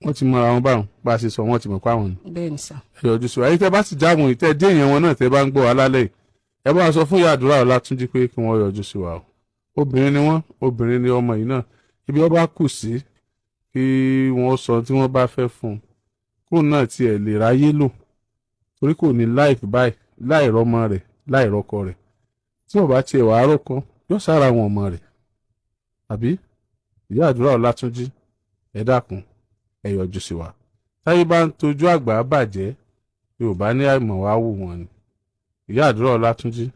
wọ́n ti mọra wọn báwọn bá a ṣe sọ, wọ́n ti mọ̀ pé àwọn ni.
Bẹ́ẹ̀ ni sà.
Ẹ yọjú sí wa. Ẹ̀yin tẹ́ bá sì jáwọn yìí, tẹ́ dé èèyàn wọn náà, tẹ́ bá ń gbọ́ wa lálẹ́ yìí, ẹ bá wa sọ fún Ìyá Àdúrà Ọlátúnjí pé kí wọ́n yọjú sí wa o. Obìnrin ni wọ́n, obìnrin ni ọmọ yìí náà. Ibi wọ́n bá kù sí, kí wọ́n sọ tí wọ́n bá fẹ́ fún un, kóun náà tiẹ̀ lè ráyé lò, torí kò ní life báyìí láì rọ́mọ rẹ̀, láì rọ́kọ rẹ̀. Tí wọ́n bá tiẹ̀ wàá rọ́kọ, yóò sára àwọn ọmọ rẹ̀, àbí? Ìyá Àdúrà Ọlátúnjí, ẹ dákun, ẹ yọjú sí wa. Táyé bá ń tojú àgbà bàjẹ́, Yorùbá ní àìmọ̀ wá wù wọ́n ni. Ìyá Àdúrà Ọlátúnjí.